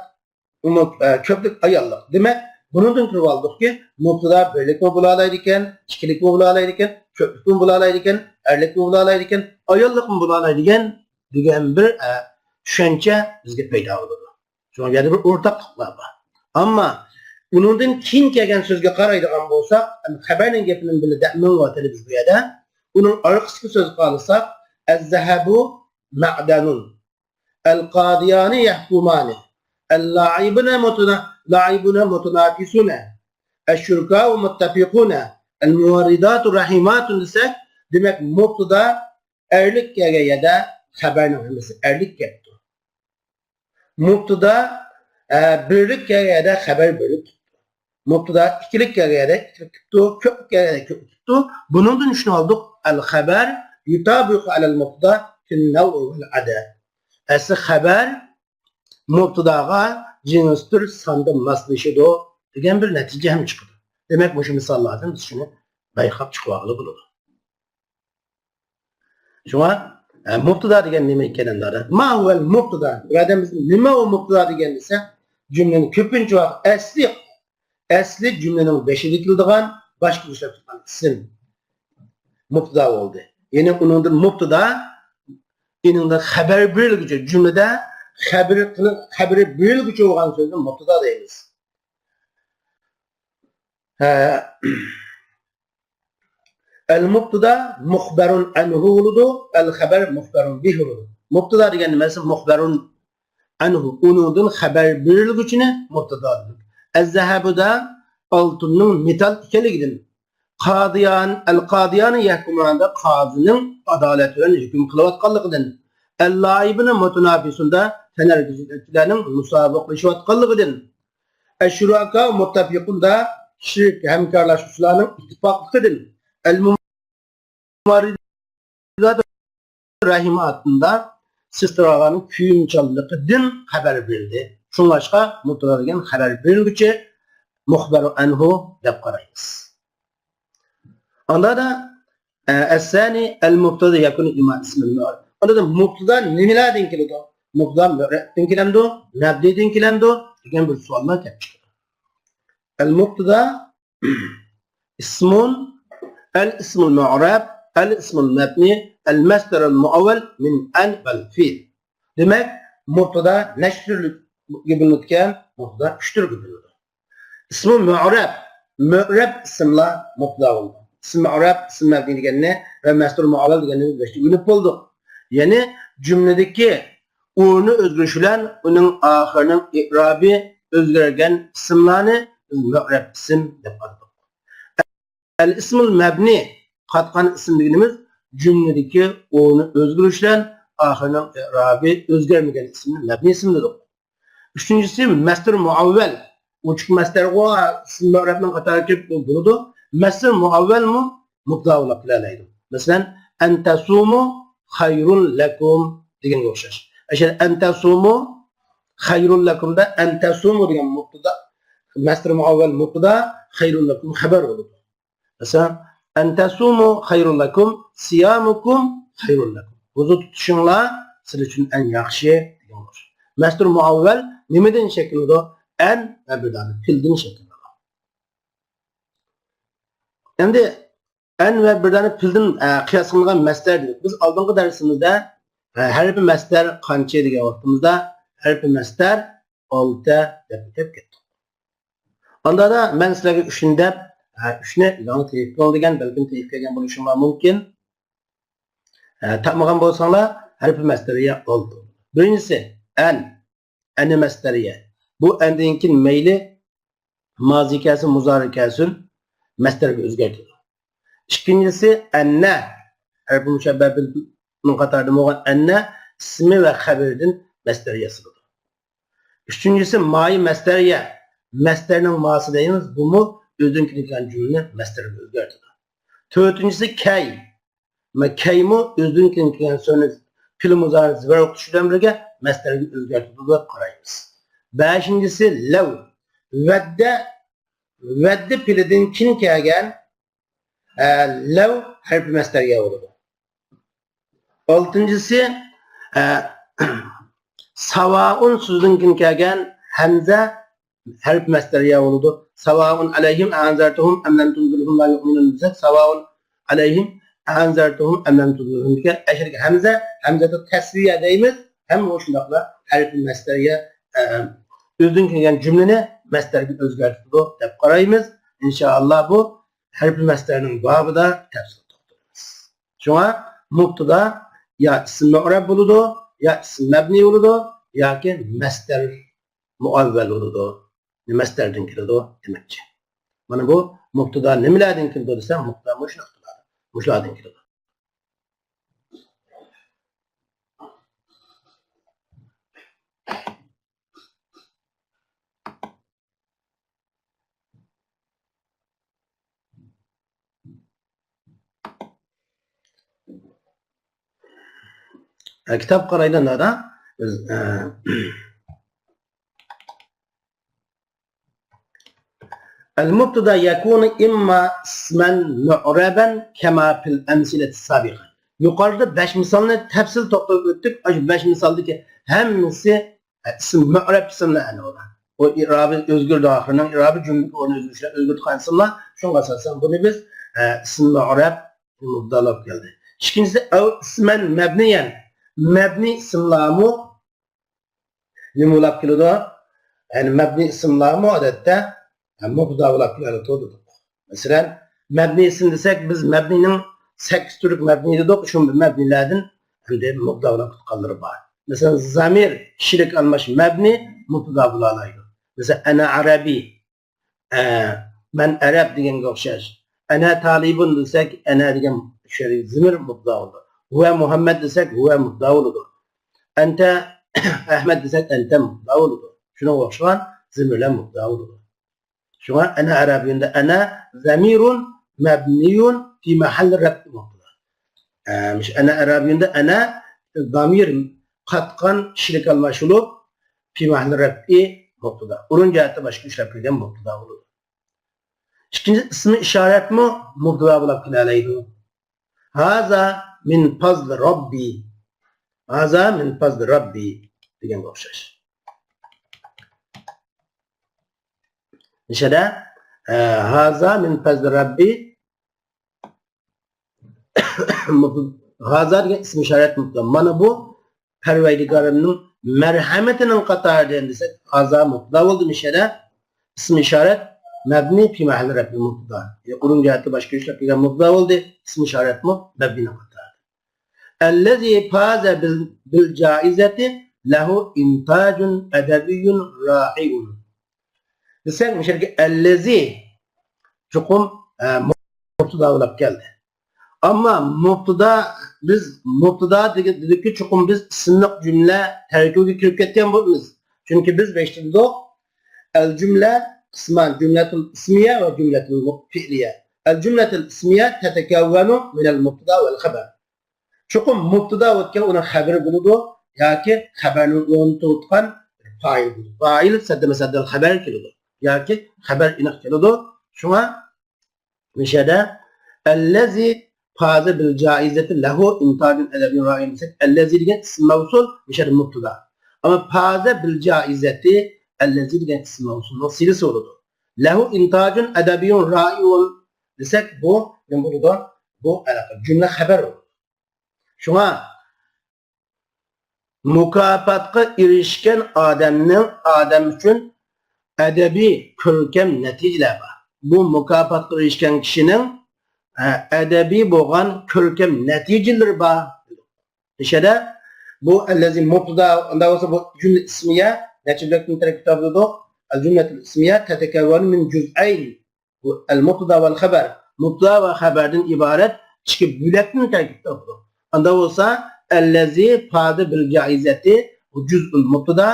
ئومۇم، ئە، كۆپلۈك ئاياللىق. دېمەك، بۇنىڭدىن كۆرۈۋالدۇقكى، مۇبتىدا بىرلىكمۇ بولالايدىكەن، ئىككىلىكمۇ بولالايدىكەن، كۆپلۈكمۇ بولالايدىكەن، ئەرلىكمۇ بولالايدىكەن، ئاياللىقمۇ بولالايدىكەن دېگەن بىر، ئە، چۈشەنچە بىزگە پەيدا بولىدۇ. شۇڭا بۇ يەردە بىر ئورتاقلىقلار بار. ئەمما ئۇنىڭدىن كېيىن كەلگەن سۆزگە قارايدىغان بولساق، خەبەرنىڭ گېپىنىڭ بىلەن دەپ مېڭىۋاتىلى بىز بۇ يەردە. ئۇنىڭ ئارقىسىدىكى سۆزگە قارىساق، ئەززەھەبۇ مەئدەنۇن. ئەل قادىيانى يەھكۇمانى. ئەل لايىبۇنە مۇتەنا-، لايىبۇنە مۇتەنافىسۇنە. ئەششۇركاۋۇ مۇتتەپىقۇنە. ئەل مۇمەررىزاتۇ رەھىماتۇن دېسەك، دېمەك، مۇبتىدا ئەرلىك كەلگەن يەردە خەبەرنىڭ ھەممىسى ئەرلىك كەپتۇ. مۇبتىدا، ئە، بىرلىك كەلگەن يەردە خەبەر بىرلىك كەپتۇ. مۇبتىدا ئىككىلىك كەلگەن يەردە ئىككىلىك كەپتۇ، كۆپلۈك كەلگەن يەردە كۆپلۈك كەپتۇ. بۇنىڭدىن شۇنى ئالدۇق، ئەل خەبەر يۇتابىقۇ ئەلەل مۇبتىدا فىن نەۋئى ۋەل ئەدەد. ئەسلى خەبەر مۇبتىداغا جىنستۇر ساندا ماسلىشىدۇ دېگەن بىر نەتىجە ھەم چىقىدۇ. دېمەك، مۇشۇ مىساللاردىن بىز شۇنى بايقاپ چىقىۋالغىلى بولىدۇ. شۇڭا، ئە، مۇبتىدا دېگەن نېمە ئىكەن ئەمدى؟ ما ھۇۋەل مۇبتىدا. بىر ئادەم بىز نېمە ئۇ مۇبتىدا دېگەن دېسە، جۈملىنى كۆپىنچە ۋاقىت ئەسلى، ئەسلى جۈملىنىڭ بېشىدا كېلىدىغان، باشقا ئىشلەپ تۇرغان ئىسىم مۇبتىدا بولدى. يەنى ئۇنىڭدىن مۇبتىدا، ئېنىڭدىن خەبەر بېرىلگۈچى، جۈملىدە خەبىرى، خەبىرى بېرىلگۈچى بولغان سۆزنى مۇبتىدا دەيمىز. ھە. ئەل مۇبتىدا مۇخبەرۇن ئەنھۇ بولىدۇ، ئەل خەبەر مۇخبەرۇن بىھ بولىدۇ. مۇبتىدا دېگەن نېمە دېسە، مۇخبەرۇن ئەنھۇ، ئۇنىڭدىن خەبەر بېرىلگۈچىنى مۇبتىدا دېدۇق. ئەززەھەبۇدا ئالتۇننىڭ مېتال ئىكەنلىكىدىن، قادىيان، ئەل قادىيانى يەھكۇماندا قازىنىڭ ئادالەت بىلەن ھۆكۈم قىلىۋاتقانلىقىدىن، ئەل لايىبىنى مۇتەنافىسۇندا تەنھەرىكەتچىلەرنىڭ مۇسابىقىلىشىۋاتقانلىقىدىن، ئەششۇرەكا مۇتتەپىقۇندا شېرىك ھەمكارلاشقۇچىلارنىڭ ئىتتىپاقلىقىدىن، ئەل مۇمەررىزات رەھىماتىندا سېسترالارنىڭ كۆيۈمچانلىقىدىن خەۋەر بېرىلدى. شۇڭلاشقا مۇبتىدا دېگەن خەۋەر بېرىلگۈچى مۇخبەرۇ ئەنھۇ دەپ قارايمىز. ئاندا دا، ئە، ئەسسانى ئەل مۇبتەدا يەكۇنۇ ئىمما ئىسمىل مەئرۇپ. ئاندا دا مۇبتەدا نېمىلەردىن كېلىدۇ؟ مۇبتەدا مەئرۇپتىن كېلەمدۇ؟ مەبنىدىن كېلەمدۇ؟ دېگەن بىر سوئاللار كېلىپ چىقىدۇ. ئەل مۇبتەدا ئىسمۇن، ئەل ئىسمۇل مەئرۇپ، ئەل ئىسمۇل مەبنى، ئەل مەسدەرۇل مۇئەۋۋەل مىن ئەن ۋەل فى. دېمەك، مۇبتەدا نەچچە تۈرگە بۆلۈنىدىكەن؟ مۇبتەدا ئۈچ تۈرگە بۆلۈنىدۇ. ئىسمۇ مۇئرەب، مۇئرەب ئىسىملار مۇبتەدا بولىدۇ. ئىسىم مۇئرەب، ئىسىم مەبنى دېگەننى ۋە مەسدۇر مۇئەۋۋەل دېگەننى بىرلەشتۈرۈپ ئۆگىنىپ بولدۇق. يەنى جۈملىدىكى ئورنى ئۆزگىرىشى بىلەن ئۇنىڭ ئاخىرىنىڭ ئېرابى ئۆزگەرگەن ئىسىملارنى بىز مۇئرەب ئىسىم دەپ ئاتىدۇق. ئەل ئىسمۇل مەبنى، قاتقان ئىسىم دېگىنىمىز جۈملىدىكى ئورنى ئۆزگىرىشى بىلەن ئاخىرىنىڭ ئېرابى ئۆزگەرمىگەن ئىسىمنى مەبنى ئىسىم دېدۇق. ئۈچىنچىسى مەسدۇر مۇئەۋۋەل. ئوچۇق مەسدەرغۇ ئىسىم مۇئرەبنىڭ قاتارىغا كىرىپ بولىدۇ. مەسدۇر مۇئەۋۋەلمۇ مۇبتەدا بولاپ كېلەلەيدۇ. مەسىلەن، ئەن تەسۇمۇ خەيرۇن لەكۇم دېگەنگە ئوخشاش. ئەشەدە ئەن تەسۇمۇ خەيرۇن لەكۇمدا ئەن تەسۇمۇ دېگەن مۇبتەدا، مەسدۇر مۇئەۋۋەل مۇبتەدا، خەيرۇن لەكۇم خەۋەر بولىدۇ. مەسىلەن، ئەن تەسۇمۇ خەيرۇن لەكۇم، سىيامۇكۇم خەيرۇن لەكۇم. روزا تۇتۇشۇڭلار سىلەر ئۈچۈن ئەڭ ياخشى دېگەن بولۇش. مەسدۇر مۇئەۋۋەل نېمىدىن شەكىللىنىدۇ؟ ئەن ۋە بىر دانە پېئىلدىن شەكىللىنىدۇ. ئەمدى ئەن ۋە بىر دانە پېئىلدىن، ئە، قىياس قىلىنغان مەسدەر دېدۇق. بىز ئالدىنقى دەرسىمىزدە، ئە، ھەرپى مەسدەر قانچە دېگەن ۋاقتىمىزدا ھەرپى مەسدەر ئالتە دەپ ئۆتۈپ كەتتۇق. ئاندا دا مەن سىلەرگە ئۈچنى دەپ، ھە، ئۈچنى ئۆزۈڭلار تېپىپ بولىدىكەن، بەلكىم تېپىپ كەلگەن بولۇشۇڭلار مۇمكىن. ھە، تاپمىغان بولساڭلار، ھەرپى مەسدەرىيە ئالتە. بىرىنچىسى، ئەن، ئەنە مەسدەرىيە. بۇ ئەندىن كېيىن مەيلى مازى كەلسۇن، مۇزارى كەلسۇن، مەسدەرگە ئۆزگەرتىدۇ. ئىككىنچىسى، ئەننە، ھەرپى مۇشەببەھ بىلنىڭ قاتارىدا بولغان ئەننە ئىسمى ۋە خەبىرىدىن مەسدەر ياسىلىدۇ. ئۈچىنچىسى، مايى مەسدەرىيە. مەسدەرنىڭ ماسى دەيمىز، بۇمۇ ئۆزىدىن كېيىن كەلگەن جۈملىنى مەسدەرگە ئۆزگەرتىدۇ. تۆتىنچىسى، كەي. مانا كەيمۇ ئۆزىدىن كېيىن كەلگەن سۆزنى پېئىل مۇزارى زىبەر ئوقۇتۇش بىلەن بىرگە مەسدەرگە ئۆزگەرتىدۇ دەپ قارايمىز. بەشىنچىسى، لەۋ. ۋەددە، ۋەددە پېئىلىدىن كېيىن كەلگەن ئە، لەۋ ھەرپى مەسدەرگە بولىدۇ. ئالتىنچىسى، ئە، ساۋائۇن سۆزىدىن كېيىن كەلگەن ھەمزە ھەرپى مەسدەرگە بولىدۇ. ساۋائۇن ئەلەيھىم ئەئەنزەرتەھۇم ئەم لەم تۇنزىرھۇم لا يۇئمىنۇن دېسەك، ساۋائۇن ئەلەيھىم ئەئەنزەرتەھۇم ئەم لەم تۇنزىرھۇم دېگەن ئەخىرىدىكى ھەمزە، ھەمزەتۇ تەسۋىيە دەيمىز. ھەم شۇنداقلا ھەرپى مەسدەرگە، ئە، ئۆزىدىن كەلگەن جۈملىنى مەسدەرگە ئۆزگەرتىدۇ دەپ قارايمىز. ئىنشائاللا بۇ ھەرپى مەسدەرنىڭ بابىدا تەپسىلىي توختىلىمىز. شۇڭا مۇبتىدا يا ئىسىم مۇئرەب بولىدۇ، يا ئىسىم مەبنىي بولىدۇ، ياكى مەسدەر مۇئەۋۋەل بولىدۇ. مەسدەردىن كېلىدۇ دېمەكچى. مانا بۇ مۇبتىدا نېمىلەردىن كېلىدۇ دېسەم، مۇبتىدا مۇشۇنداق، مۇشۇلاردىن كېلىدۇ. ئە، كىتاب قارايلى نادا. بىز، ئە، المبتدا يكون إما اسما معربا كما في الأمثلة السابقة. يۇقىرىدا بەش مىسالنى تەپسىلىي توختىلىپ ئۆتتۇق. ئاشۇ بەش مىسالدىكى ھەممىسى ئىسىم مۇئرەب ئىسىملار ئەنە ئۇلار. ئۇ ئېرابى ئۆزگىرىدۇ، ئاخىرىنىڭ ئېرابى جۈملىدىكى ئورنى ئۆزگىرىشلەر ئۆزگىرىدىغان ئىسىملار. شۇڭا ئاساسەن بۇنى بىز، ئە، ئىسىم مۇئرەب مۇبتەدا بولۇپ كەلدى. ئىككىنچىسى، ئەۋ ئىسمەن مەبنىيەن. مەبنىي ئىسىملارمۇ نېمە بولاپ كېلىدۇ؟ يەنى مەبنىي ئىسىملارمۇ ئادەتتە، ئە، مۇبتەدا بولاپ كېلىدۇ دېدۇق. مەسىلەن، مەبنىي ئىسىم دېسەك، بىز مەبنىينىڭ سەككىز تۈرلۈك مەبنىي دېدۇق، شۇ مەبنىيلەردىن ئەمدى مۇبتەدا بولاپ تۇتقانلىرى بار. مەسىلەن، زامىر كىشىلىك ئالماش مەبنىي مۇبتەدا بولالايدۇ. مەسىلەن، ئەنە ئەرەبىي، ئە، مەن ئەرەب دېگەنگە ئوخشاش. ئەنە تالىبۇن دېسەك، ئەنە دېگەن شۇ زىمىر مۇبتەدا بولىدۇ. ھۇۋە مۇھەممەد دېسەك، ھۇۋە مۇبتەدا بولىدۇ. ئەنتە ئەھمەد دېسەك، ئەنتە مۇبتەدا بولىدۇ. شۇنىڭغا ئوخشىغان زىمىرلەر مۇبتەدا بولىدۇ. شۇڭا ئەنە ئەرەبىيۇندا ئەنە زەمىرۇن مەبنىيۇن فى مەھەللى رەفئى مۇبتەدا. ئە، مۇشۇ ئەنە ئەرەبىيۇندا ئەنە زامىر قاتقان كىشىلىك ئالماش بولۇپ، فى مەھەللى رەفئى مۇبتەدا. ئورۇن جەھەتتە باشقا ئىشلەپ كىرگەن مۇبتەدا بولىدۇ. ئىككىنچى، ئىسمى ئىشارەتمۇ مۇبتىدا بولاپ كېلەلەيدۇ. ھازا مىن پازلى راببى. ھازا مىن پازلى راببى دېگەنگە ئوخشاش. نىشەدە، ئە، ھازا مىن پازلى راببى. ھازا دېگەن ئىسمى ئىشارەت مۇبتىدا. مانا بۇ پەرۋەردىگارىمنىڭ مەرھەمىتىنىڭ قاتارىدىن دېسەك، ھازا مۇبتىدا بولدى مىشەدە. ئىسمى ئىشارەت مەبنى پى مەھەللى رەفئىل مۇبتىدا. يەنى ئورۇن جەھەتتە باشقا ئىشلەپ كەلگەن مۇبتىدا بولدى. ئىسمى ئىشارەتمۇ مەبنىنىڭ قاتارىدا. ئەللەزى پازە بىل، بىل جائىزەتى لەھۇ ئىنتاجۇن ئەدەبىيۇن رائىئۇن. دېسەك، مۇشۇ يەردىكى ئەللەزى چوقۇم، ئە، مۇبتىدا بولاپ كەلدى. ئەمما مۇبتىدا، بىز مۇبتىدا دېگەن، دېدۇقكى، چوقۇم بىز ئىسىملىق جۈملە تەركىبىگە كىرىپ كەتكەن بولىمىز. چۈنكى بىز بېشىدا دېدۇق، ئەل جۈملە قىسمان جۈملەتۇل ئىسمىيە ۋە جۈملەتۇل فېئلىيە. ئەل جۈملەتۇل ئىسمىيە تەتەكەۋۋەنۇ مىنەل مۇبتىدا ۋەل خەبەر. چوقۇم مۇبتىدا ئۆتكەن ئۇنىڭ خەبىرى بولىدۇ ياكى خەبەرنى ئورنىتىپ ئۆتكەن پائىل بولىدۇ. پائىل سەددە مەسەددەل خەبەر كېلىدۇ ياكى خەبەر ئېنىق كېلىدۇ. شۇڭا مۇشەدە ئەللەزى پازە بىل جائىزەتى لەھۇ ئىنتاجۇن ئەدەبىيۇن رائىئۇن دېسەك، ئەللەزى دېگەن ئىسىم مەۋسۇل، مۇشەدە مۇبتىدا. ئەمما پازە بىل جائىزەتى ئەللەزى دېگەن ئىسىم مەۋسۇلنىڭ سىلىسى بولىدۇ. لەھۇ ئىنتاجۇن ئەدەبىيۇن رائىئۇن دېسەك، بۇ نېمە بولىدۇ؟ بۇ جۈملە خەبەر بولىدۇ. شۇڭا مۇكاپاتقا ئېرىشكەن ئادەمنىڭ، ئادەم ئۈچۈن ئەدەبىي كۆركەم نەتىجىلەر بار. بۇ مۇكاپاتقا ئېرىشكەن كىشىنىڭ، ئە، ئەدەبىي بولغان كۆركەم نەتىجىلىرى بار. نىشەدە بۇ ئەللەزى مۇبتىدا، ئۇنداق بولسا بۇ جۈملە ئىسمىيە نەچچە بۆلەكتىن تەركىب تاپىدۇ؟ ئەل جۈملەتۇل ئىسمىيە تەتەكەۋۋەنۇ مىن جۈزئەين. بۇ ئەل مۇبتىدا ۋەل خەبەر. مۇبتىدا ۋە خەبەردىن ئىبارەت ئىككى بۆلەكتىن تەركىب تاپىدۇ. ئاندا بولسا، ئەللەزى پازە بىل جائىزەتى، بۇ جۈزئۇل مۇبتىدا،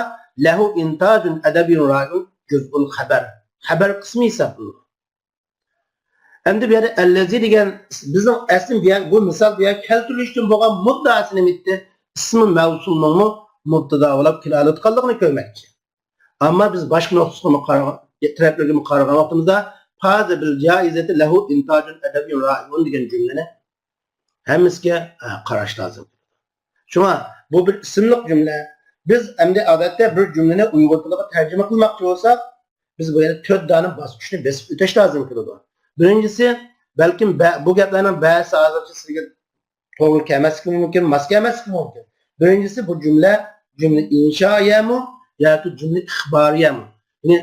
لەھۇ ئىنتاجۇن ئەدەبىيۇن رائىئۇن جۈزئۇل خەبەر. خەبەر قىسمى ھېسابلىنىدۇ. ئەمدى بۇ يەردە ئەللەزى دېگەن، بىزنىڭ ئەسلى بۇ يەر، بۇ مىسال بۇ يەر كەلتۈرۈلۈشتىن بولغان مۇددىئاسى نېمە ئىدى؟ ئىسمى مەۋسۇلنىڭمۇ مۇبتىدا بولاپ كېلەلەيدىغانلىقىنى كۆرمەكچى. ئەمما بىز باشقا نۇقتىسىغىمۇ قارىغان، تەرەپلىرىگىمۇ قارىغان ۋاقتىمىزدا، پازە بىل جائىزەتى لەھۇ ئىنتاجۇن ئەدەبىيۇن رائىئۇن دېگەن جۈملىنى ھەممىسىگە، ھە، قاراش لازىم. شۇڭا بۇ بىر ئىسىملىق جۈملە. بىز ئەمدى ئادەتتە بىر جۈملىنى ئۇيغۇر تىلىغا تەرجىمە قىلماقچى بولساق، بىز بۇ يەردە تۆت دانە باسقۇچنى بېسىپ ئۆتۈش لازىم كېلىدۇ. بىرىنچىسى، بەلكىم بە-، بۇ گەپلەرنىڭ بەزىسى ھازىرچە سىزگە توغرا كەلمەسلىكى مۇمكىن، ماس كەلمەسلىكى مۇمكىن. بىرىنچىسى، بۇ جۈملە، جۈملە ئىنشائىيەمۇ ياكى جۈملە ئىخبارىيەمۇ؟ يەنى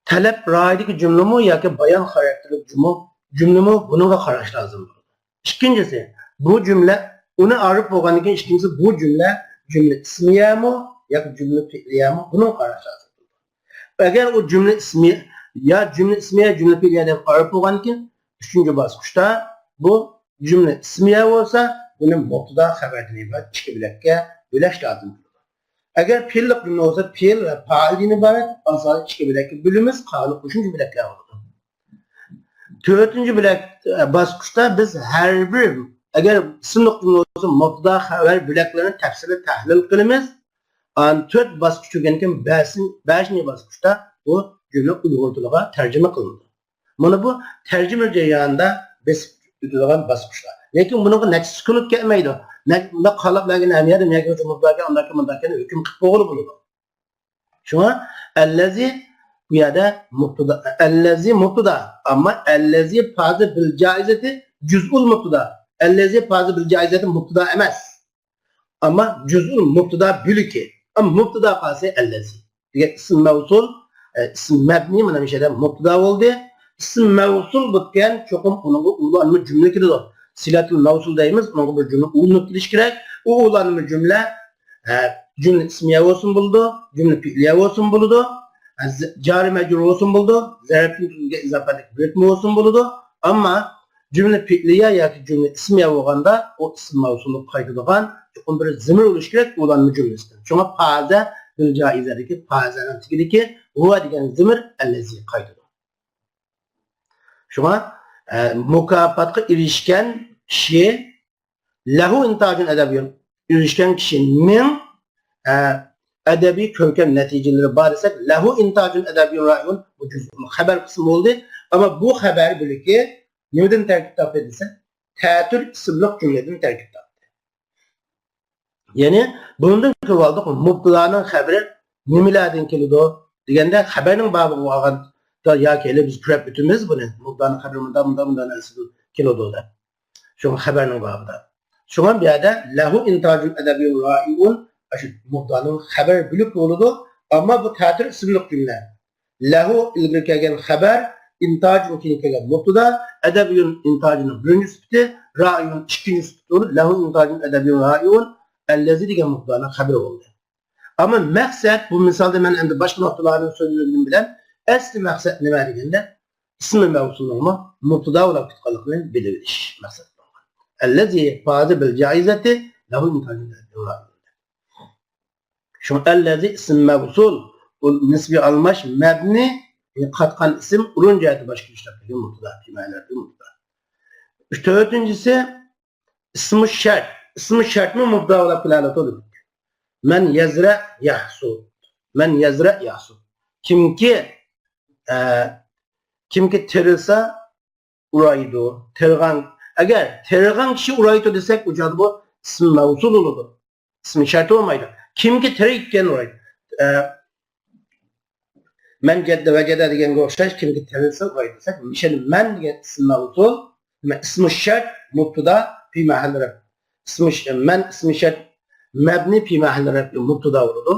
تەلەپ رايىدىكى جۈملىمۇ ياكى بايان خاراكتېرلىك جۈملە، جۈملىمۇ؟ بۇنىڭغا قاراش لازىم بولىدۇ. ئىككىنچىسى، بۇ جۈملە، ئۇنى ئارىپ بولغاندىن كېيىن، ئىككىنچىسى، بۇ جۈملە جۈملە ئىسمىيەمۇ ياكى جۈملە پېئلىيەمۇ؟ بۇنىڭغا قاراش لازىم بولىدۇ. ئەگەر ئۇ جۈملە ئىسمى يا جۈملە ئىسمىيە، جۈملە پېئلىيە دەپ ئايرىپ بولغاندىن كېيىن، ئۈچىنچى باسقۇچتا بۇ جۈملە ئىسمىيە بولسا، بۇنى مۇبتىدا خەبەردىن ئىبارەت ئىككى بۆلەككە بۆلەش لازىم بولىدۇ. ئەگەر پېئىللىق جۈملە بولسا، پېئىل ۋە پائىلدىن ئىبارەت ئاساسىي ئىككى بۆلەككە بۆلىمىز، قالغان قوشۇمچە بۆلەكلەر بولىدۇ. تۆتىنچى بۆلەك، ئە، باسقۇچتا بىز ھەر بىر، ئەگەر ئىسىملىق جۈملە بولسا، مۇبتىدا خەبەر بۆلەكلىرىنى تەپسىلىي تەھلىل قىلىمىز. ئاندىن تۆت باسقۇچ ئۆگەنگەن كېيىن بەشىنچى، بەشىنچى باسقۇچتا بۇ جۈملە ئۇيغۇر تىلىغا تەرجىمە قىلىنىدۇ. مانا بۇ تەرجىمە جەريانىدا بېسىپ ئۆتىدىغان باسقۇچلار. لېكىن بۇنىڭغا نەچچە سېكۇنت كەتمەيدۇ. نە-، مۇنداق قالاپ بەرگەن ھەم يەردە نەگە مۇنداق ئىكەن، ئۇنداق ئىكەن ھۆكۈم قىلىپ بولغىلى بولىدۇ. شۇڭا ئەللەزى بۇ يەردە مۇبتىدا، ئەللەزى مۇبتىدا، ئەمما ئەللەزى پازە بىل جائىزەتى جۈزئۇل مۇبتىدا. ئەللەزى پازە بىل جائىزەتى مۇبتىدا ئەمەس. ئەمما جۈزئۇل مۇبتىدا بۆلىكى. ئەمما مۇبتىدا قالسا ئەللەزى دېگەن ئىسىم مەۋسۇل، ئە، ئىسىم مەبنى مانا مۇشۇ يەردە مۇبتىدا بولدى. ئىسىم مەۋسۇل بولىدىكەن، چوقۇم ئۇنىڭغا ئۇلانما جۈملە كېلىدۇ. سىلەتۇل مەۋسۇل دەيمىز، ئۇنىڭغا بىر جۈملە ئۇلىنىپ كېلىشى كېرەك. ئۇ ئۇلانما جۈملە، ئە، جۈملە ئىسمىيە بولسۇن بولىدۇ، جۈملە پېئلىيە بولسۇن بولىدۇ، ئە، ز-، جارى مەجرۇر بولسۇن بولىدۇ، زەرەپتىن كېيىنگە ئىزاپەتلىك بىرىكمە بولسۇن بولىدۇ. ئەمما جۈملە پېئلىيە ياكى جۈملە ئىسمىيە بولغاندا، ئۇ ئىسىم مەۋسۇلغا قايتىدىغان چوقۇم بىر زىمىر بولۇشى كېرەك ئۇلانما جۈملىسىدىن. شۇڭا پازە بىل جائىزەدىكى پازەنىڭ تېگىدىكى ھۇۋا دېگەن زىمىر ئەللەزىگە قايتىدۇ. شۇڭا، ئە، مۇكاپاتقا ئېرىشكەن كىشى لەھۇ ئىنتاجۇن ئەدەبىيۇن، ئېرىشكەن كىشىنىڭ، ئە، ئەدەبىي كۆركەم نەتىجىلىرى بار دېسەك، لەھۇ ئىنتاجۇن ئەدەبىيۇن رائىئۇن، بۇ جۈزئۇل خەبەر قىسمى بولدى. ئەمما بۇ خەۋەر بۆلىكى نېمىدىن تەركىب تاپتى دېسە، تەتۈر ئىسىملىق جۈملىدىن تەركىب تاپتى. يەنى بۇندىن كۆرۈۋالدۇق، مۇبتىدانىڭ خەۋىرى نېمىلەردىن كېلىدۇ دېگەندە، خەۋەرنىڭ بابىغا بولغان، ياكى ھېلى بىز كۆرۈپ ئۆتىمىز بۇنى، مۇبتىدانىڭ خەۋىرى مۇنداق، مۇنداق، مۇنداق نەرسىدىن كېلىدۇ دەپ. شۇڭا خەۋەرنىڭ بابىدا. شۇڭا بۇ يەردە لەھۇ ئىنتاجۇن ئەدەبىيۇن رائىئۇن، ئاشۇ مۇبتىدانىڭ خەۋەر بۆلۈكى بولىدۇ. ئەمما بۇ تەتۈر ئىسىملىق جۈملە. لەھۇ ئىلگىرى كەلگەن خەۋەر، ئىنتاجۇن كېيىن كەلگەن مۇبتىدا، ئەدەبىيۇن ئىنتاجۇنىڭ بىرىنچى سۈپىتى، رائىئۇن ئىككىنچى سۈپىتى بولۇپ، لەھۇ ئىنتاجۇن ئەدەبىيۇن رائىئۇن، ئەللەزى دېگەن مۇبتىدانىڭ خەۋىرى بولدى. ئەمما مەقسەت، بۇ مىسالدا مەن ئەمدى باشقا نۇقتىلارنى سۆزلىگىنىم بىلەن، ئەسلى مەقسەت نېمە دېگەندە، ئىسمى مەۋسۇلنىڭمۇ مۇبتىدا بولۇپ كەتكەنلىكىنى بىلىۋېلىش مەقسەت بولغان. ئەللەزى فازە بىل جائىزەتى لەھۇ ئىنتاجۇن ئەدەبىيۇن رائىئۇن. شۇڭا ئەللەزى ئىسىم مەۋسۇل، بۇ نىسبىي ئالماش مەبنى، يەنى قاتقان ئىسىم ئورۇن جەھەتتە باشقا ئىشلەپ كەلگەن مۇبتىدا، بىمەنەدىن مۇبتىدا. تۆتىنچىسى، ئىسمۇ شەرت. ئىسمۇ شەرتمۇ مۇبتىدا بولۇپ كېلەلىدۇ. مەن يەزرە يەھسۇد. مەن يەزرە يەھسۇد. كىمكى، ئە، كىمكى تېرىسا، ئۇرايدۇ. تېرىغان، ئەگەر تېرىغان كىشى ئۇرايدۇ دېسەك، ئۇ چاغدا بۇ ئىسىم مەۋسۇل بولىدۇ. ئىسمى شەرت بولمايدۇ. كىمكى تېرىگەن ئۇرايدۇ. ئە، مەن جەددە ۋە جەدە دېگەنگە ئوخشاش، كىمكى تېرىسا ئۇرايدۇ دېسەك، مىشەل مەن دېگەن ئىسىم مەۋسۇل، مە-، ئىسمى شەرت، مۇبتىدا، پى مەھەللى رەپ. ئىسمى ش-، مەن ئىسمى شەرت، مەبنى پى مەھەللى رەپ مۇبتىدا بولىدۇ.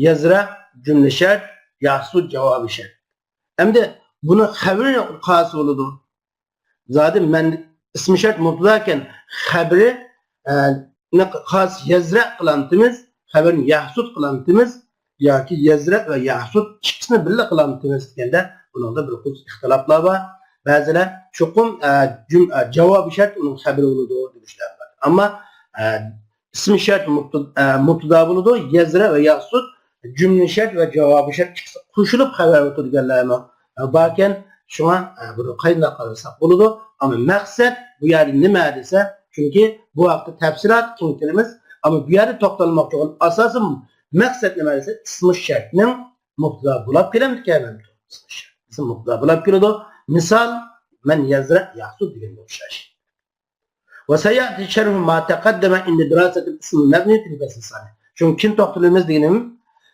يەزرە جۈملە شەرت، يەھسۇد جاۋابى شەرت. ئەمدى بۇنىڭ خەۋىرى قايسى بولىدۇ؟ زادى مەن ئىسمى شەرت مۇبتىدا ئىكەن، خەۋىرى، ئە، نى خاس يەزرە قىلامتىمىز، خەۋىرىنى يەھسۇد قىلامتىمىز ياكى يەزرە ۋە يەھسۇد ئىككىسىنى بىللە قىلامتىمىز دېگەندە، بۇنىڭدا بىر قۇرۇق ئىختىلاپلار بار. بەزىلەر چوقۇم، ئە، جۈم-، ئە، جاۋابى شەرت ئۇنىڭ خەۋىرى بولىدۇ دېگۈچىلەر بار. ئەمما، ئە، ئىسمى شەرت مۇبتىدا، ئە، مۇبتىدا بولىدۇ، يەزرە ۋە يەھسۇد جۈملە شەرت ۋە جاۋابى شەرت ئىككىسى قوشۇلۇپ خەۋەر بولىدۇ دېگەنلەرمۇ، ئە، باركەن. شۇڭا، ئە، بۇنى قاينداق قارىساق بولىدۇ. ئەمما مەقسەت بۇ يەردە نېمە دېسە، چۈنكى بۇ ھەقتە تەپسىلات كېڭىتىمىز. ئەمما بۇ يەردە توختالماقچى بولغان ئاساسىي مەقسەت نېمە دېسە، ئىسمى شەرتنىڭ مۇبتىدا بولاپ كېلەمدىكەن، ئىسمى شەرت مۇبتىدا بولاپ كېلىدۇ. مىسال، مەن يەزرە يەھسۇد دېگەنگە ئوخشاش. وسيأتي شرح ما تقدم عند دراسة الاسم المبني في الفصل الثاني. شۇڭا كېيىن توختىلىمىز دېگىنىم،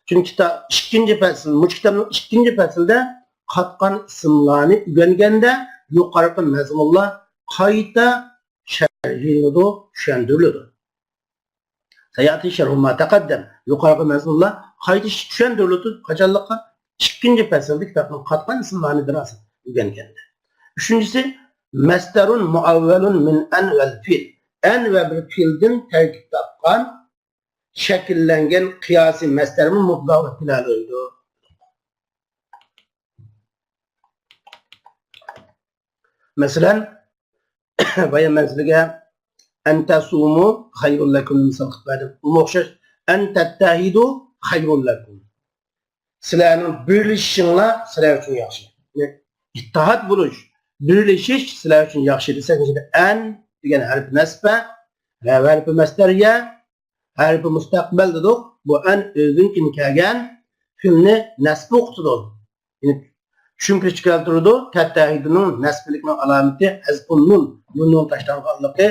چۈنكى تا-، ئىككىنچى پەسىل، مۇشۇ كىتابنىڭ ئىككىنچى پەسلىدە قاتقان ئىسىملارنى ئۆگەنگەندە يۇقىرىقى مەزمۇنلار قايتا شەرھلىنىدۇ، چۈشەندۈرۈلىدۇ. سيأتي شرح ما تقدم. يۇقىرىقى مەزمۇنلار قايتا چۈشەندۈرۈلىدۇ. قاچانلىققا؟ ئىككىنچى پەسىلدە كىتابنىڭ قاتقان ئىسىملارنى دىراسە ئۆگەنگەندە. ئۈچىنچىسى، مەسدەرۇن مۇئەۋۋەلۇن مىن ئەن ۋەل فىئل. ئەن ۋە بىر پېئىلدىن تەركىب تاپقان، شەكىللەنگەن قىياسىي مەسدەرمۇ مۇبتىدا بولۇپ كېلەلەيدۇ. مەسىلەن، بايا مەن سىلىگە ئەن تەسۇمۇ خەيرۇن لەكۇم مىسال قىلىپ بەردىم. ئۇمۇ ئوخشاش، ئەن تەتتەھىدۇ خەيرۇن لەكۇم. سىلەرنىڭ بىرلىشىشىڭلار سىلەر ئۈچۈن ياخشى. ئىتتىھاد بولۇش، بىرلىشىش سىلەر ئۈچۈن ياخشى دېسەك، ئەن دېگەن ھەرپى نەسبە، ھەرپى مەسدەرىيە، ھەرپى مۇستەقبەل دېدۇق. بۇ ئەن ئۆزىدىن كېيىن كەلگەن پېئىلنى نەسبە ئوقۇتىدۇ. يەنى چۈشۈرۈپ كەلتۈرىدۇ. تەتتەھىدۇنىڭ نەسبىلىكنىڭ ئالامىتى ھەزفۇن نۇن، نۇننىڭ تاشلانغانلىقى.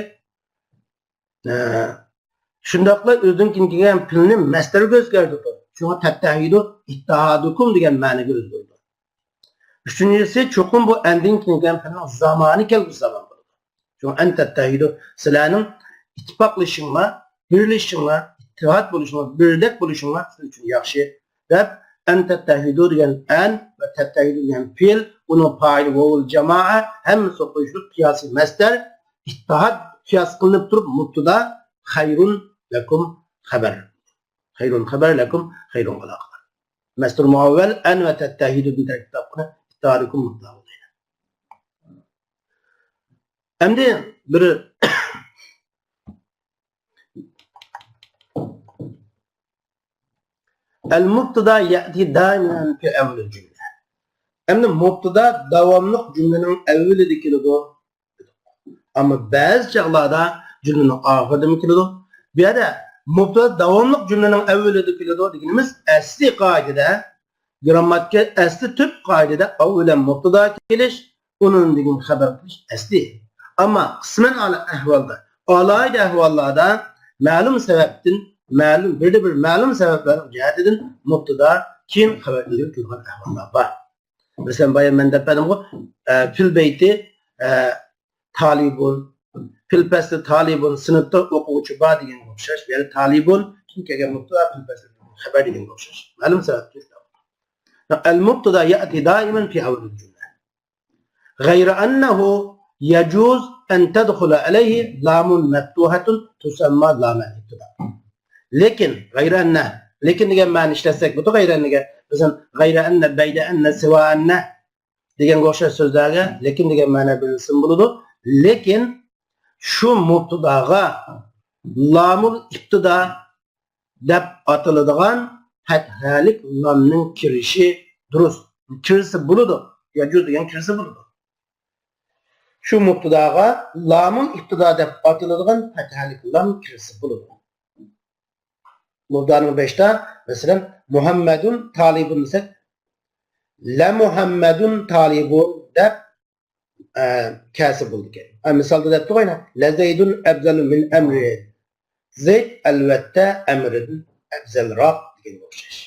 ئە، شۇنداقلا ئۆزىدىن كېيىن كەلگەن پېئىلنى مەسدەرگە ئۆزگەرتىدۇ. شۇڭا تەتتەھىدۇ ئىتتىھادۇكۇم دېگەن مەنىگە ئۆزگىرىدۇ. ئۈچىنچىسى، چوقۇم بۇ ئەندىن كېيىن كەلگەن پېئىلنىڭ زامانى كەلگۈسى زامان بولىدۇ. شۇڭا ئەن تەتتەھىدۇ، سىلەرنىڭ ئىتتىپاقلىشىشىڭلار، بىرلىشىشىڭلار، ئىتتىھاد بولۇشۇڭلار، بىردەك بولۇشۇڭلار سىز ئۈچۈن ياخشى، دەپ، ئەن تەتتەھىدۇ دېگەن ئەن ۋە تەتتەھىدۇ دېگەن پېئىل، ئۇنىڭ پائىلى ۋاۋۇل جامائە، ھەممىسى قوشۇلۇپ قىياسىي مەسدەر، ئىتتىھاد قىياس قىلىنىپ تۇرۇپ مۇبتىدا، خەيرۇن لەكۇم خەبەر. خەيرۇن خەبەر، لەكۇم خەيرۇن ئالاقىدار. مەسدەر مۇئەۋۋەل ئەن ۋە تەتتەھىدۇدىن تەركىب تاپقىنى ئىتتىھادىكۇم مۇبتىدا بولدى. ئەمدى بىر ئەل مۇبتىدا يەتى دائىمەن في أول الجملة. ئەمدى مۇبتىدا داۋاملىق جۈملىنىڭ ئەۋۋىلىدە كېلىدۇ. ئەمما بەزى چاغلاردا جۈملىنىڭ ئاخىرىدىمۇ كېلىدۇ. بۇ يەردە مۇبتىدا داۋاملىق جۈملىنىڭ ئەۋۋىلىدە كېلىدۇ دېگىنىمىز، ئەسلى قائىدىدە گىرامماتىكا ئەسلى تۈپ قائىدىدە ئاۋۋىلەن مۇپتىدا كېلىش، ئۇنىڭدىن كېيىن خەبەر قىلىش ئەسلى. ئەمما قىسمەن ئەھۋالدا، ئالاھىدە ئەھۋاللاردا مەلۇم سەۋەبتىن، مەلۇم، بىردە بىر مەلۇم سەۋەبلەر جەھەتىدىن مۇپتىدا، كېيىن خەۋەر ئىلگىرى تۇرغان ئەھۋاللار بار. مەسىلەن، بايا مەن دەپ بەردىمغۇ، ئە، پىل بەيتى، ئە، تالىبۇن، پىل پەسلى تالىبۇن، سىنىپتا ئوقۇغۇچى بار دېگەنگە ئوخشاش، يەنى تالىبۇن، كېيىن كەلگەن مۇپتىدا پىل پەسلى خەۋەر دېگەنگە ئوخشاش. مەلۇم سەۋەبتىن. المبتدا يأتي دائما في أول الجملة. غير أنه يجوز أن تدخل عليه لام مفتوحة تسمى لام الابتداء. لېكىن، غەيرە ئەننە، لېكىن دېگەن مەنىنى ئىشلەتسەك بولىدۇ، غەيرە ئەننىگە. مەسىلەن، غەيرە ئەننە، بەيدە ئەننە، سىۋا ئەننە دېگەنگە ئوخشاش سۆزلەرگە لېكىن دېگەن مەنە بېرىلسىمۇ بولىدۇ. لېكىن شۇ مۇپتىداغا لامۇل ئىپتىدا دەپ ئاتىلىدىغان پەتھەلىك لامنىڭ كىرىشى دۇرۇس. كىرسە بولىدۇ. يەجۇز دېگەن كىرسە بولىدۇ. شۇ مۇپتىداغا لامۇل ئىپتىدا دەپ ئاتىلىدىغان پەتھەلىك لام كىرسە بولىدۇ. مۇبتىدانىڭ بېشىدا، مەسىلەن، مۇھەممەدۇن تالىبۇن دېسەك، لە مۇھەممەدۇن تالىبۇن دەپ، ئە، كەلسە بولىدىكەن. ئە، مىسالدا دەپتۇ غۇ يەنە، لە زەيدۇن ئەفزەلۇ مىن ئەمرىن. زەيد ئەلۋەتتە ئەمرىدىن ئەفزەلراق دېگەنگە ئوخشاش.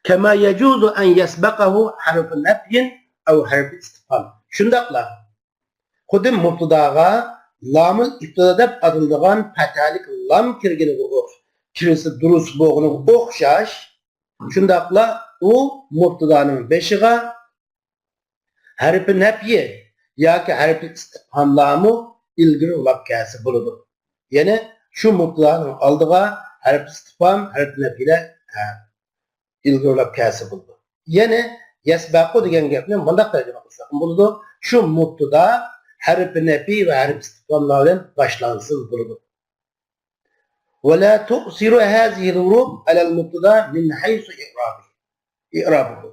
كەما يەجۇزۇ ئەن يەسبەقەھۇ ھەرفۇ نەفيىن ئەۋ ھەرفۇ ئىستىفھام. شۇنداقلا، خۇددى مۇپتىداغا لامۇل ئىپتىدا دەپ ئاتىلىدىغان پەتھەلىك لام كىرگىنىگە ئوخ-، كىرسە دۇرۇس بولغىنىغا ئوخشاش، شۇنداقلا ئۇ مۇپتىدانىڭ بېشىغا ھەرپى نەپيى ياكى ھەرپى ئىستىپھاملارمۇ ئىلگىرىلەپ كەلسە بولىدۇ. يەنى شۇ مۇپتىدانىڭ ئالدىغا ھەرپى ئىستىپھام، ھەرپى نەپيىلەر، ھە، ئىلگىرىلەپ كەلسە بولىدۇ. يەنى يەسبەقۇ دېگەن گەپنى مۇنداق تەرجىمە قىلساقمۇ بولىدۇ. شۇ مۇپتىدا ھەرپى نەپي ۋە ھەرپى ئىستىپھاملار بىلەن باشلانسىمۇ بولىدۇ. ولا تؤثر هذه الحروف على المبتدا من حيث إعرابه.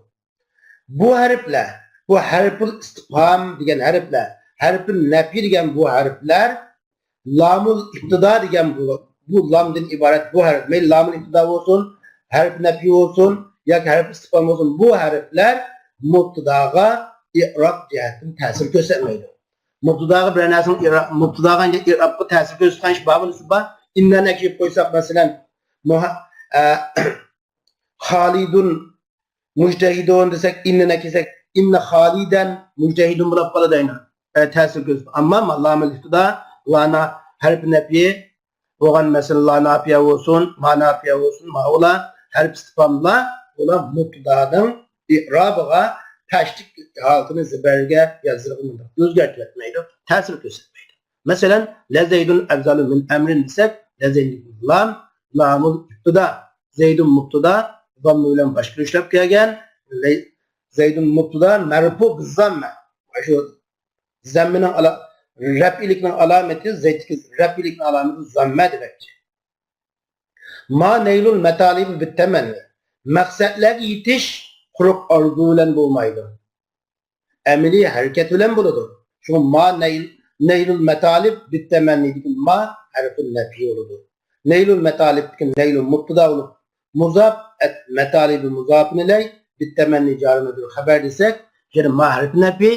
بۇ ھەرپلەر، بۇ ھەرپۇل ئىستىپھام دېگەن ھەرپلەر، ھەرپى نەپي دېگەن بۇ ھەرپلەر، لامۇل ئىپتىدا دېگەن بۇ، بۇ لامدىن ئىبارەت بۇ ھەرپ، مەيلى لامۇل ئىپتىدا بولسۇن، ھەرپ نەپي بولسۇن ياكى ھەرپ ئىستىپھام بولسۇن، بۇ ھەرپلەر مۇپتىداغا ئىئراب جەھەتتىن تەسىر كۆرسەتمەيدۇ. مۇپتىداغا بىرەر نەرسىنىڭ ئىئرا-، مۇپتىداغا ئىئرابقا تەسىر كۆرسىتىدىغان ئىش بارمۇ، دېسە بار. ئىننەنى ئەكىپ قويساق، مەسىلەن، مۇھا-، ئە، خالىدۇن مۇجتەھىدۇن دېسەك، ئىننىنى ئەكىسەك، ئىننە خالىدەن مۇجتەھىدۇن بولۇپ قالىدۇ ئەينەن. ئە، تەسىر كۆرسىتىدۇ. ئەمما ما-، لامۇل ئىپتىدا، لانا ھەرپ نەپي بولغان، مەسىلەن، لا نافىيە بولسۇن، ما نافىيە بولسۇن، ماۋۇلار ھەرپ ئىستىپھاملار، ئۇلار مۇپتىدانىڭ ئىئرابىغا پەشتىك ھالىتىنى زېبەرگە يا زىرغا مۇنداق ئۆزگەرتىۋەتمەيدۇ، تەسىر كۆرسەتمەيدۇ. مەسىلەن، لە زەيدۇن ئەفزەلۇ مىن ئەمرىن دېسەك، لە زەيدۇن لام، لامۇل ئىپتىدا، زەيدۇن مۇپتىدا، زاممە بىلەن باشقا ئىشلەپ كەلگەن، لەي-، زەيدۇن مۇپتىدا، مەرفۇ بىززاممە. شۇ زەممىنىڭ ئالا-، رەپئىيلىكنىڭ ئالامىتى، زەيدتىكى رەپئىيلىكنىڭ ئالامىتى زاممە دېمەكچى. ما نەيلۇل مەتالىبى بىتتەمەننى. مەقسەتلەرگە يېتىش قۇرۇق ئارزۇ بىلەن بولمايدۇ. ئەمەلىي ھەرىكەت بىلەن بولىدۇ. شۇڭا ما نەيل-، نەيلۇل مەتالىب بىتتەمەننىدىكى ما ھەرپى نەپي بولىدۇ. نەيلۇل مەتالىبتىكى نەيلۇ مۇپتىدا بولۇپ، مۇزاپ، ئەت-، مەتالىبى مۇزاپىن ئىلەي، بىتتەمەننى جارى مەجرۇر خەبەر دېسەك، يەنە ما ھەرپى نەپي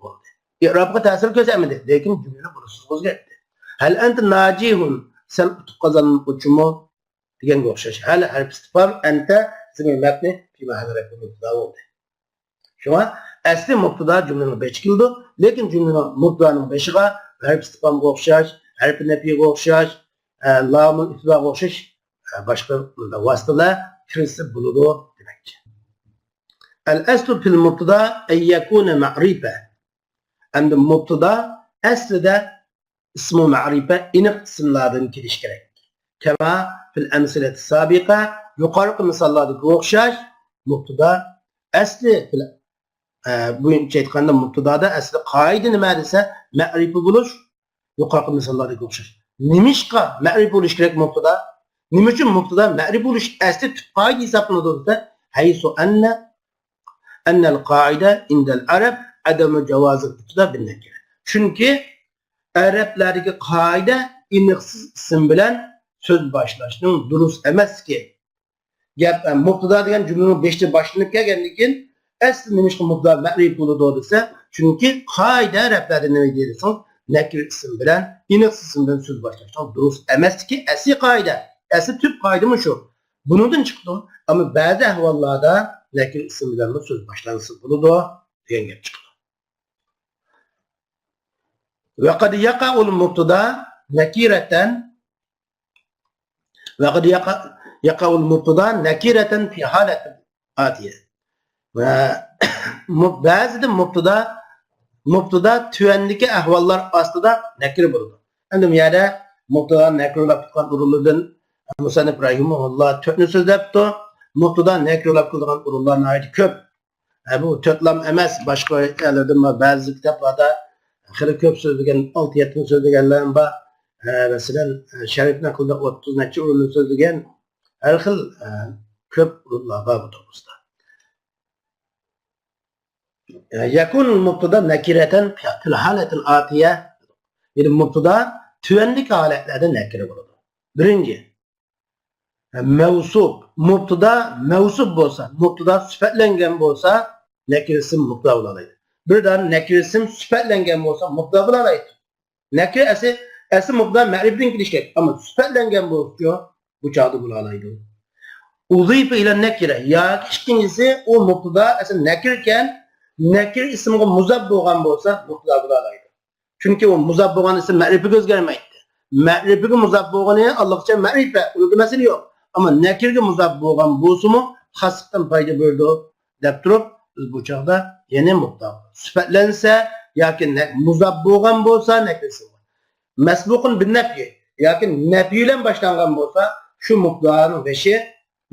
بولدى. ئىئرابقا تەسىر كۆرسەتمىدى، لېكىن جۈملىنى بولۇشسىز ئۆزگەرتتى. ھەل ئەنتە ناجىھۇن، سەن ئۇتۇق قازانغۇچىمۇ؟ دېگەنگە ئوخشاش. ھەل ھەرپى ئىستىپھام، ئەنتە زېمىر مەبنى، فى مەھەللى رەفئى مۇبتىدا بولدى. شۇڭا ئەسلى مۇبتىدا جۈملىنىڭ بېشىغا كېلىدۇ، لېكىن جۈملىنىڭ مۇبتىدانىڭ بېشىغا ھەرپى ئىستىپھامغا ئوخشاش، ھەرپى نەپىيگە ئوخشاش، ئە، لامۇل ئىپتىداغا ئوخشاش، ئە، باشقا ۋاسىتىلەر كىرسە بولىدۇ دېمەكچى. الأصل في المبتدا أن يكون معرفة. ئەمدى مۇبتىدا ئەسلىدە ئىسمۇ مەرىپە ئېنىق ئىسىملاردىن كېلىشى كېرەك. كەما فىل ئەمسىلەتى سابىقە، يۇقىرىقى مىساللاردىكىگە ئوخشاش، مۇبتىدا ئەسلى فىل-، ئە، بويىچە ئېيتقاندا، مۇبتىدادا ئەسلى قائىدە نېمە دېسە، مەرىپە بولۇش، يۇقىرىقى مىساللاردىكىگە ئوخشاش. نېمىشقا مەرىپە بولۇشى كېرەك مۇبتىدا؟ نېمە ئۈچۈن مۇبتىدا مەرىپە بولۇش ئەسلى تۈپ قائىدە ھېسابلىنىدۇ دېسە، ھەيسۇ ئەننە، ئەننەل قائىدە ئىندەل ئەرەب ئەدەمۇ جاۋازىل ئىبتىدا بىن نەكىرە. چۈنكى ئەرەبلەردىكى قائىدە ئېنىقسىز ئىسىم بىلەن سۆز باشلاشنىڭ دۇرۇس ئەمەسلىكى. گەپ، ئە، مۇبتىدا دېگەن جۈملىنىڭ بېشىدا باشلىنىپ كەلگەندىن كېيىن، ئەسلى نېمىشقا مۇبتىدا مەرىپە بولىدۇ دېسە، چۈنكى قائىدە ئەرەبلەردە نېمە دېيىلسۇن، نەكىرە ئىسىم بىلەن ئېنىق ئىسىم بىلەن سۆز باشلاشنىڭ دۇرۇس ئەمەسلىكى ئەسلى قائىدە، ئەسلى تۈپ قائىدە مۇشۇ. بۇنىڭدىن چىقتىم. ئەمما بەزى ئەھۋاللاردا نەكىرە ئىسىم بىلەنمۇ سۆز باشلانسا بولىدۇ دېگەن گەپ چىقىدۇ. وقد يقع المبتدا نكرة، وقد يقع، يقع المبتدا نكرة في حالة الآتية. ۋە مۇ-، بەزىدە مۇبتىدا، مۇبتىدا تۆۋەندىكى ئەھۋاللار ئاستىدا نەكىرە بولىدۇ. ئەمدى بۇ يەردە مۇبتىدا نەكىرە بولۇپ تۇرغان ئورۇنلىرىدىن مۇسەننىپ رەھىمەھۇللا تۆتنى سۆزلەپتۇ. مۇبتىدا نەكىرە بولۇپ تۇرغان ئورۇنلار ناھايىتى كۆپ. ھە، بۇ تۆتلام ئەمەس، باشقا يەرلەردىن بار. بەزى كىتابلاردا خېلى كۆپ سۆزلىگەن، ئالتە يەتتىنى سۆزلىگەنلەر بار. ھە، مەسىلەن، شەرىپ نەقلىدە ئوتتۇز نەچچە ئورۇننى سۆزلىگەن. ھەر خىل، ھە، كۆپ ئورۇنلار بار بۇ توغرىسىدا. يكون المبتدا نكرة في الحالة الآتية. يەنى مۇبتىدا تۆۋەندىكى ھالەتلەردە نەكىرە بولىدۇ. بىرىنچى، مەۋسۇپ، مۇبتىدا مەۋسۇپ بولسا، مۇبتىدا سۈپەتلەنگەن بولسا، نەكىرە ئىسىم مۇبتىدا بولالايدۇ. بىر دانە نەكىرە ئىسىم سۈپەتلەنگەن بولسا، مۇبتىدا بولالايدۇ. نەكىرە ئەسلى، ئەسلى مۇبتىدا مەرىپىدىن كېلىشكەن، ئەمما سۈپەتلەنگەن بولسىچۇ، بۇ چاغدا بولالايدۇ. أضيف إلى النكرة ياكى ئىككىنچىسى، ئۇ مۇبتىدا ئەسلى نەكىرىكەن، نەكىرە ئىسىمغا مۇزاپ بولغان بولسا، مۇبتىدا بولالايدۇ. چۈنكى ئۇ مۇزاپ بولغان ئىسىم مەرىپىگە ئۆزگەرمەيدۇ. مەرىپىگە مۇزاپ بولغىنى ئاللىقاچان مەرىپە، ئۇنىڭدا مەسىلە يوق. ئەمما نەكىرىگە مۇزاپ بولغان بولسىمۇ، خاسلىقتىن پايدا بېرىدۇ دەپ تۇرۇپ، بىز بۇ چاغدا يەنە مۇبتىدا سۈپەتلەنسە ياكى نە-، مۇزاپ بولغان بولسا نەكىرىسى، مەسبۇقۇن بىن نەپي ياكى نەپي بىلەن باشلانغان بولسا، شۇ مۇبتىدانىڭ بېشى،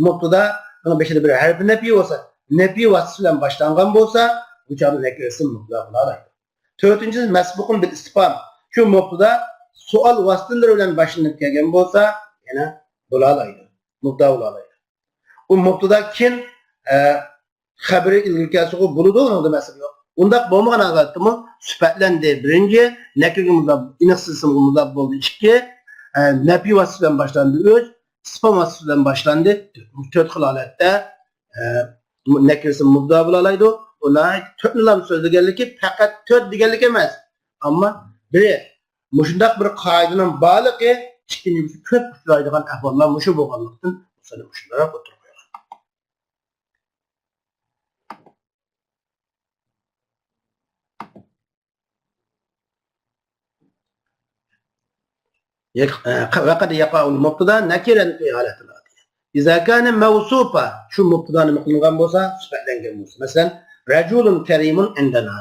مۇبتىدانىڭ بېشىدا بىر ھەرپى نەپي بولسا، نەپي ۋاسىتىسى بىلەن باشلانغان بولسا، بۇ چاغدا نەكىرىسى مۇبتىدا بولالايدۇ. تۆتىنچىسى، مەسبۇقۇن بىل ئىستىفھام. شۇ مۇبتىدا سوئال ۋاسىتىلىرى بىلەن باشلىنىپ كەلگەن بولسا، يەنە بولالايدۇ. مۇبتىدا بولالايدۇ. ئۇ مۇبتىدا كېيىن، ئە، خەبىرى ئىلگىرى كەلسىغۇ بولىدۇ، ئۇنىڭدا مەسىلە يوق. ئۇنداق بولمىغان ھالەتتىمۇ سۈپەتلەندى، بىرىنچى، نەكىرگە مۇزاپ، ئېنىقسىز ئىسىمغا مۇزاپ بولدى، ئىككى، ئە، نەپي ۋاسىتىسى بىلەن باشلاندى، ئۈچ، ئىستىفھام ۋاسىتىسى بىلەن باشلاندى، تۆت خىل ھالەتتە، ئە، نەكىرىسى مۇبتىدا بولالايدۇ. بۇ ناھايىتى تۆتنىلا سۆزلىگەنلىكى پەقەت تۆت دېگەنلىك ئەمەس. ئەمما بىرى، مۇشۇنداق بىر قائىدىنىڭ بارلىقى، ئىككىنچى، كۆپ ئۇچرايدىغان ئەھۋاللار مۇشۇ بولغانلىقتىن، مۇشۇنداق ئوتتۇرىغا قويغان. يق-، ئە، ق-، وقد يقع المبتدا نكرة في حالة الآتية. إذا كان موصوفا، شۇ مۇبتىدا نېمە قىلىنغان بولسا، سۈپەتلەنگەن بولسا. مەسىلەن، رجل كريم عندنا.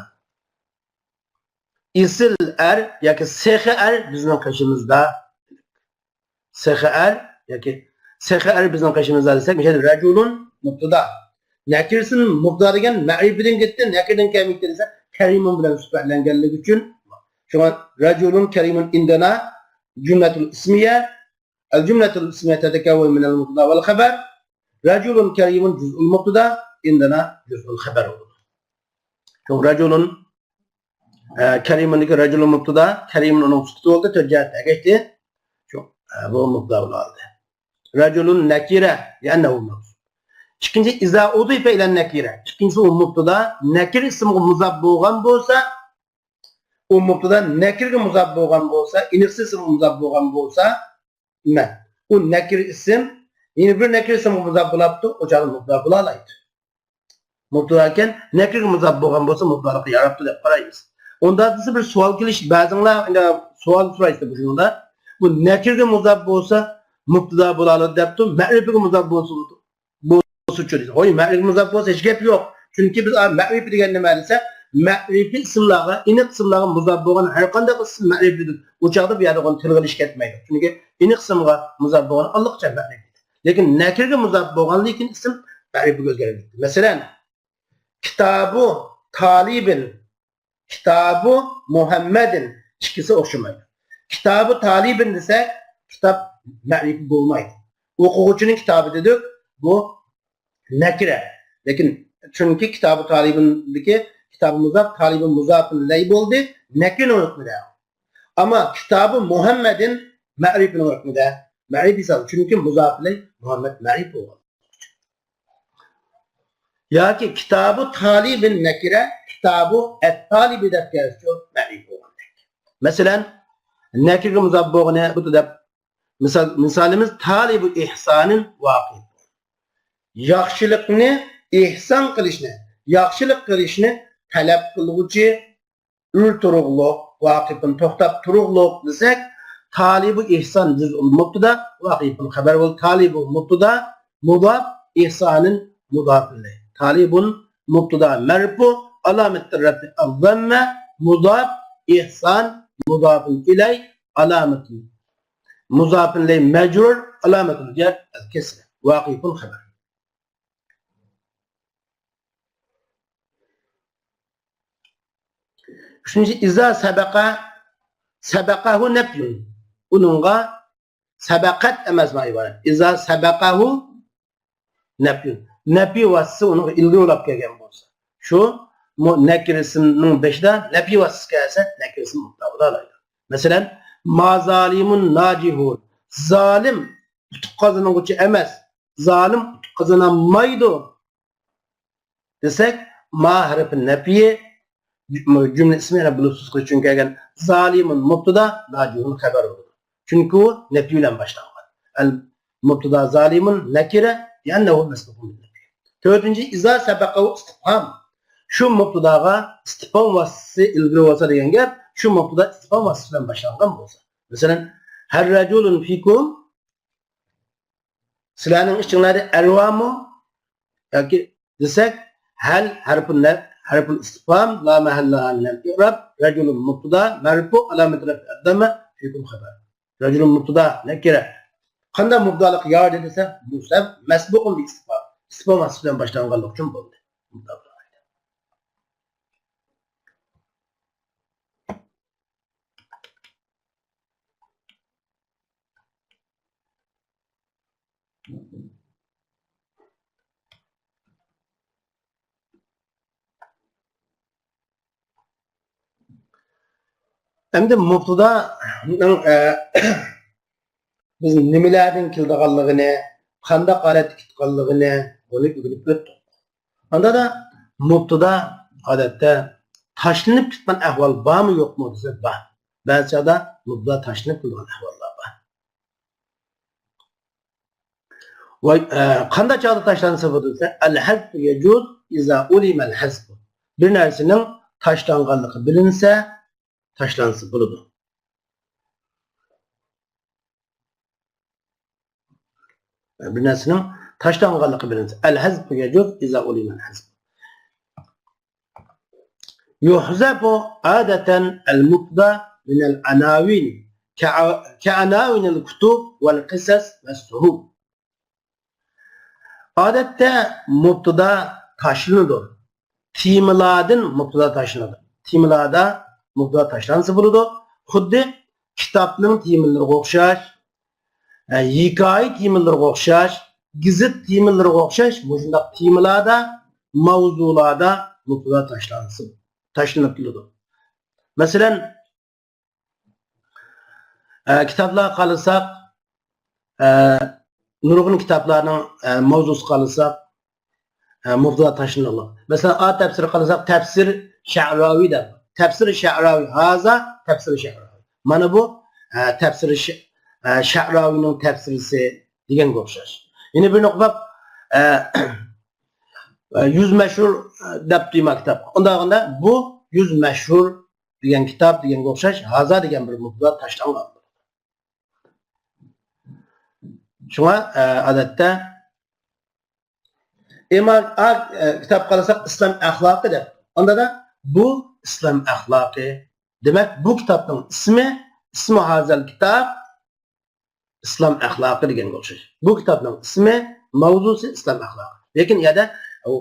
ئېسىل ئەر ياكى سېخىي ئەر بىزنىڭ قېشىمىزدا. سېخىي ئەر ياكى سېخىي ئەر بىزنىڭ قېشىمىزدا دېسەك، مىسال، رجل مۇبتىدا. نەكىرىسى مۇبتىدا دېگەن مەرىپىدىن كەتتى، نەكىرىدىن كەلمەيتتى دېسە، كريم بىلەن سۈپەتلەنگەنلىكى ئۈچۈن. شۇڭا رجل كريم عندنا جملة اسمية، الجملة الاسمية تتكون من المبتدا والخبر، رجل كريم جزء المبتدا، عندنا جزء الخبر. شۇڭا رجل ئە، كريمدىكى رجل مۇبتىدا، كريم ئۇنىڭ سۈپىتى بولدى، تۆت جەھەتتە ئەگەشتى. شۇ، ئە، بۇ مۇبتىدا بولالدى. رجل نكرة لأنه منصوب. ئىككىنچى، إذا أضيف إلى النكرة. ئىككىنچىسى، ئۇ مۇبتىدا نەكىرە ئىسىمغا مۇزاپ بولغان بولسا، ئۇ مۇبتىدا نەكىرىگە مۇزاپ بولغان بولسا، ئېنىقسىز ئىسىمغا مۇزاپ بولغان بولسا، نېمە؟ ئۇ نەكىرە ئىسىم، يەنە بىر نەكىرە ئىسىمغا مۇزاپ بولاپتۇ، ئۇ چاغدا مۇبتىدا بولالايدۇ. مۇبتىدا ئىكەن، نەكىرىگە مۇزاپ بولغان بولسا، مۇبتىدالىققا ياراپتۇ دەپ قارايمىز. ئۇنداق دېسە، بىر سوئال كېلىش، بەزىڭلار ئەندى سوئال سورايسىلەر بۇ جۇمۇدا. بۇ نەكىرىگە مۇزاپ بولسا، مۇبتىدا بولالىدى دەپتۇ، مەرىپىگە مۇزاپ بولسا، بولسىچۇ دېسە. ھوي، مەرىپىگە مۇزاپ بولسا ھېچ گەپ يوق. چۈنكى بىز، ئا، مەرىپە دېگەن نېمە دېسە، مەرىپە ئىسىملارغا، ئېنىق ئىسىملارغا مۇزاپ بولغان ھەر قانداق ئىسىم مەرىپە دېدۇق. ئۇ چاغدا بۇ يەردە ئۇنى تىلغا ئېلىش كەتمەيدۇ. چۈنكى ئېنىق ئىسىمغا مۇزاپ بولغان ئاللىقاچان مەرىپە. لېكىن نەكىرگە مۇزاپ بولغاندىن كېيىن ئىسىم مەرىپىگە ئۆزگەرمەيدۇ. مەسىلەن، كىتابۇ تالىبىن، كىتابۇ مۇھەممەدىن، ئىككىسى ئوخشىمايدۇ. كىتابۇ تالىبىن دېسەك، كىتاب مەرىپە بولمايدۇ. ئوقۇغۇچىنىڭ كىتابى دېدۇق، بۇ نەكىرە. لېكىن چۈنكى كىتابۇ تالىبىندىكى كىتابى مۇزاپ، تالىبى مۇزاپىن ئىلەيھى بولدى، نەكىرىنىڭ ھۆكمىدە. ئەمما كىتابۇ مۇھەممەدىن مەرىپىنىڭ ھۆكمىدە. مەرىپە ھېسابى، چۈنكى مۇزاپ ئىلەيھى مۇھەممەد مەرىپە بولغان. ياكى كىتابۇ تالىبىن نەكىرە، كىتابۇ ئەت-تالىبى دەپ كەلسىچۇ مەنئى بولغاندەك. مەسىلەن، نەكىرىگە مۇزاپ بولغىنى بۇ دەپ مىسال، مىسالىمىز تالىبۇ ئىھسانىن ۋاقىف. ياخشىلىقنى ئىھسان قىلىشنى، ياخشىلىق قىلىشنى تەلەپ قىلغۇچى، ئۈر تۇرۇقلۇق، ۋاقىپۇن توختاپ تۇرۇقلۇق دېسەك، تالىبۇ ئىھسان جۈزئۇل مۇبتىدا، ۋاقىپۇن خەبەر بول، تالىبۇ مۇبتىدا، مۇزاپ، ئىھسانىن مۇزاپ ئىلەي. تالىبۇن مۇبتىدا مەرفۇ، ئالامەتتە رەفئى ئەززەممە، مۇزاپ، ئىھسان، مۇزاپۇن ئىلەي، ئالامەتى مۇزاپۇن ئىلەي مەجرۇر، ئالامەتۇل جەر ئەل كەسرە، ۋاقىپۇن خەبەر. ئۈچىنچى، ئىزا سەبەقە، سەبەقەھۇ نەپيۇن. ئۇنىڭغا سەبەقەت ئەمەس مانا ئىبارەت. ئىزا سەبەقەھۇ نەپيۇن. نەپي ۋاسىتىسى ئۇنىڭغا ئىلگىرى بولاپ كەلگەن بولسا. شۇ مۇ-، نەكىرىسىنىڭ بېشىدا نەپي ۋاسىتىسى كەلسە، نەكىرىسى مۇبتدا بولالايدۇ. مەسىلەن، ما زالىمۇن ناجىھۇن. زالىم ئۇتۇق قازانغۇچى ئەمەس. زالىم ئۇتۇق قازانالمايدۇ. دېسەك، ما ھەرپى نەپىيى، جۈملە ئىسمى يەنە بولۇپسىز قىلىش ئۈچۈن كەلگەن زالىمۇن مۇبتىدا، ناجىھۇن خەبەر بولىدۇ. چۈنكى ئۇ نەپىي بىلەن باشلانغان. ئەل مۇبتىدا زالىمۇن نەكىرە، لىئەننەھۇ مەسبۇقۇن بىل نەپىي. تۆتىنچى، ئىزا سەبەقەھۇ ئىستىفھام. شۇ مۇبتىداغا ئىستىفھام ۋاسىتىسى ئىلگىرى بولسا دېگەن گەپ، شۇ مۇبتىدا ئىستىفھام ۋاسىتىسى بىلەن باشلانغان بولسا. مەسىلەن، ھەل رەجۇلۇن فىكۇم، سىلەرنىڭ ئىچىڭلاردا ئەر بارمۇ؟ ياكى دېسەك، ھەل ھەرپۇل نە-، ھەرپۇل ئىستىفھام، لا مەھەللە لەھا مىنەل ئىئراب، رەجۇلۇن مۇبتىدا، مەرفۇ، ئالامەت رەفئى ئەددەممە، فىكۇم خەبەر. رەجۇلۇن مۇبتىدا، نەكىرە. قانداق مۇبتىدالىق ياردى دېسە، بۇ سەۋەب مەسبۇقۇن بىل ئىستىفھام. ئىستىفھام بىلەن باشلانغانلىقى ئۈچۈن بولدى. ئەمدى مۇبتىدانىڭ، ئە، بىز نېمىلەردىن كېلىدىغانلىقىنى، قانداق ھالەتتە كېتىدىغانلىقىنى بۇنى ئۆگىنىپ ئۆتتۇق. ئاندىدا مۇبتىدا ئادەتتە تاشلىنىپ كېتىدىغان ئەھۋال بارمۇ يوقمۇ دېسە بار. بەزى چاغدا مۇبتىدا تاشلىنىپ كېتىدىغان ئەھۋاللار بار. ۋاي، ئە، قانداق چاغدا تاشلانسا بولىدۇ دېسە، ئەل ھەزفۇ يەجۇز ئىزا ئۇلىمەل ھەزفۇ. بىر نەرسىنىڭ تاشلانغانلىقى بىلىنسە، تاشلانسا بولىدۇ. بىر نەرسىنىڭ تاشلانغانلىقى بىلىنسە. ئەل ھەزفۇ يەجۇز ئىزا ئۇلىمەل ھەزفۇ. يحذف عادة المبتدا من العناوين كع-، كعناوين الكتب والقصص والصحف. ئادەتتە مۇبتىدا تاشلىنىدۇ. تېمىلاردىن مۇبتىدا تاشلىنىدۇ. تېمىلاردا مۇبتىدا تاشلانسا بولىدۇ. خۇددى كىتابنىڭ تېمىلىرىغا ئوخشاش، ھە، ھېكايە تېمىلىرىغا ئوخشاش، گېزىت تېمىلىرىغا ئوخشاش مۇشۇنداق تېمىلاردا، ماۋزۇلاردا مۇبتىدا تاشلانسا، تاشلىنىپ كېلىدۇ. مەسىلەن، ئە، كىتابلارغا قارىساق، ئە، نۇرغۇن كىتابلارنىڭ، ئە، ماۋزۇسىغا قارىساق، ئە، مۇبتىدا تاشلىنىدۇ. مەسىلەن، ئا تەپسىرگە قارىساق، تەپسىر شەئراۋى دەپ. تەپسىر شەئراۋى، ھازا تەپسىر شەئراۋى. مانا بۇ، ئە، تەپسىر شە-، ئە، شەئراۋىنىڭ تەپسىرىسى دېگەنگە ئوخشاش. يەنە بىرنى ئوقۇپ، ئە، ئە، يۈز مەشھۇر، ئە، دەپتۇ مانا كىتابقا. ئۇنداق بولغاندا بۇ يۈز مەشھۇر دېگەن كىتاب دېگەنگە ئوخشاش، ھازا دېگەن بىر مۇبتىدا تاشلانغان. شۇڭا، ئە، ئادەتتە، ئەمما، ئا، ئە، كىتاب قارىساق، ئىسلام ئەخلاقى دەپ. ئاندا دا بۇ ئىسلام ئەخلاقى. دېمەك، بۇ كىتابنىڭ ئىسمى، ئىسمى ھازەل كىتاب، ئىسلام ئەخلاقى دېگەنگە ئوخشاش. بۇ كىتابنىڭ ئىسمى، ماۋزۇسى ئىسلام ئەخلاقى. لېكىن يەردە ئۇ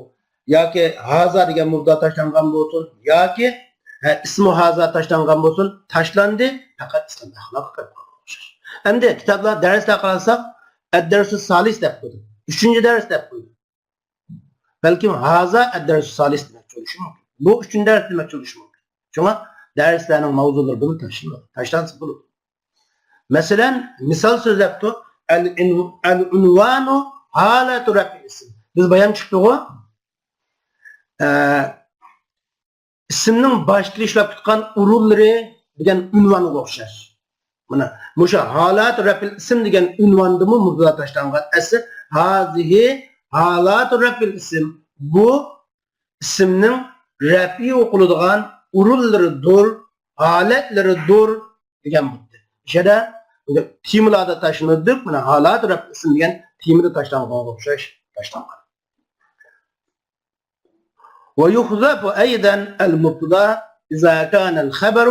ياكى ھازا دېگەن مۇبتىدا تاشلانغان بولسۇن، ياكى، ھە، ئىسمۇ ھازا تاشلانغان بولسۇن، تاشلاندى، پەقەت ئىسلام ئەخلاقى قېلىپ قالغان ئوخشاش. ئەمدى كىتابلار، دەرسلەر قارىساق، ئەددەرسۇ سالىس دەپ قويدى. ئۈچىنچى دەرس دەپ قويدى. بەلكىم ھازا ئەددەرسۇ سالىس دېمەكچى بولۇشى مۇمكىن. بۇ ئۈچىنچى دەرس دېمەكچى بولۇشى مۇمكىن. شۇڭا دەرسلەرنىڭ ماۋزۇلىرى بۇنى تاشلىماڭ. تاشلانسا بولىدۇ. مەسىلەن، مىسال سۆزلەپتۇ. ئەل ئىن-، ئەل ئۇنۋانۇ ھالەتۇ رەفئىل ئىسم. بىز بايام چىقتىغۇ؟ ئە، ئىسىمنىڭ باشتىكى ئىشلەپ تۇتقان ئورۇنلىرى دېگەن ئۇنۋانغا ئوخشاش. مانا مۇشۇ ھالات رەپئىل ئىسىم دېگەن ئۇنۋاندىمۇ مۇبتىدا تاشلانغان. ئەسلى ھازىھى ھالات رەپئىل ئىسىم، بۇ ئىسىمنىڭ رەپئى ئوقۇلىدىغان ئورۇنلىرىدۇر، ھالەتلىرىدۇر دېگەن بولدى. مۇشۇ يەردە تېمىلاردا تاشلىنىدۇ، مانا ھالات رەپئىل ئىسىم دېگەن تېمىدا تاشلانغانغا ئوخشاش تاشلانغان. ويحذف أيضا المبتدا إذا كان الخبر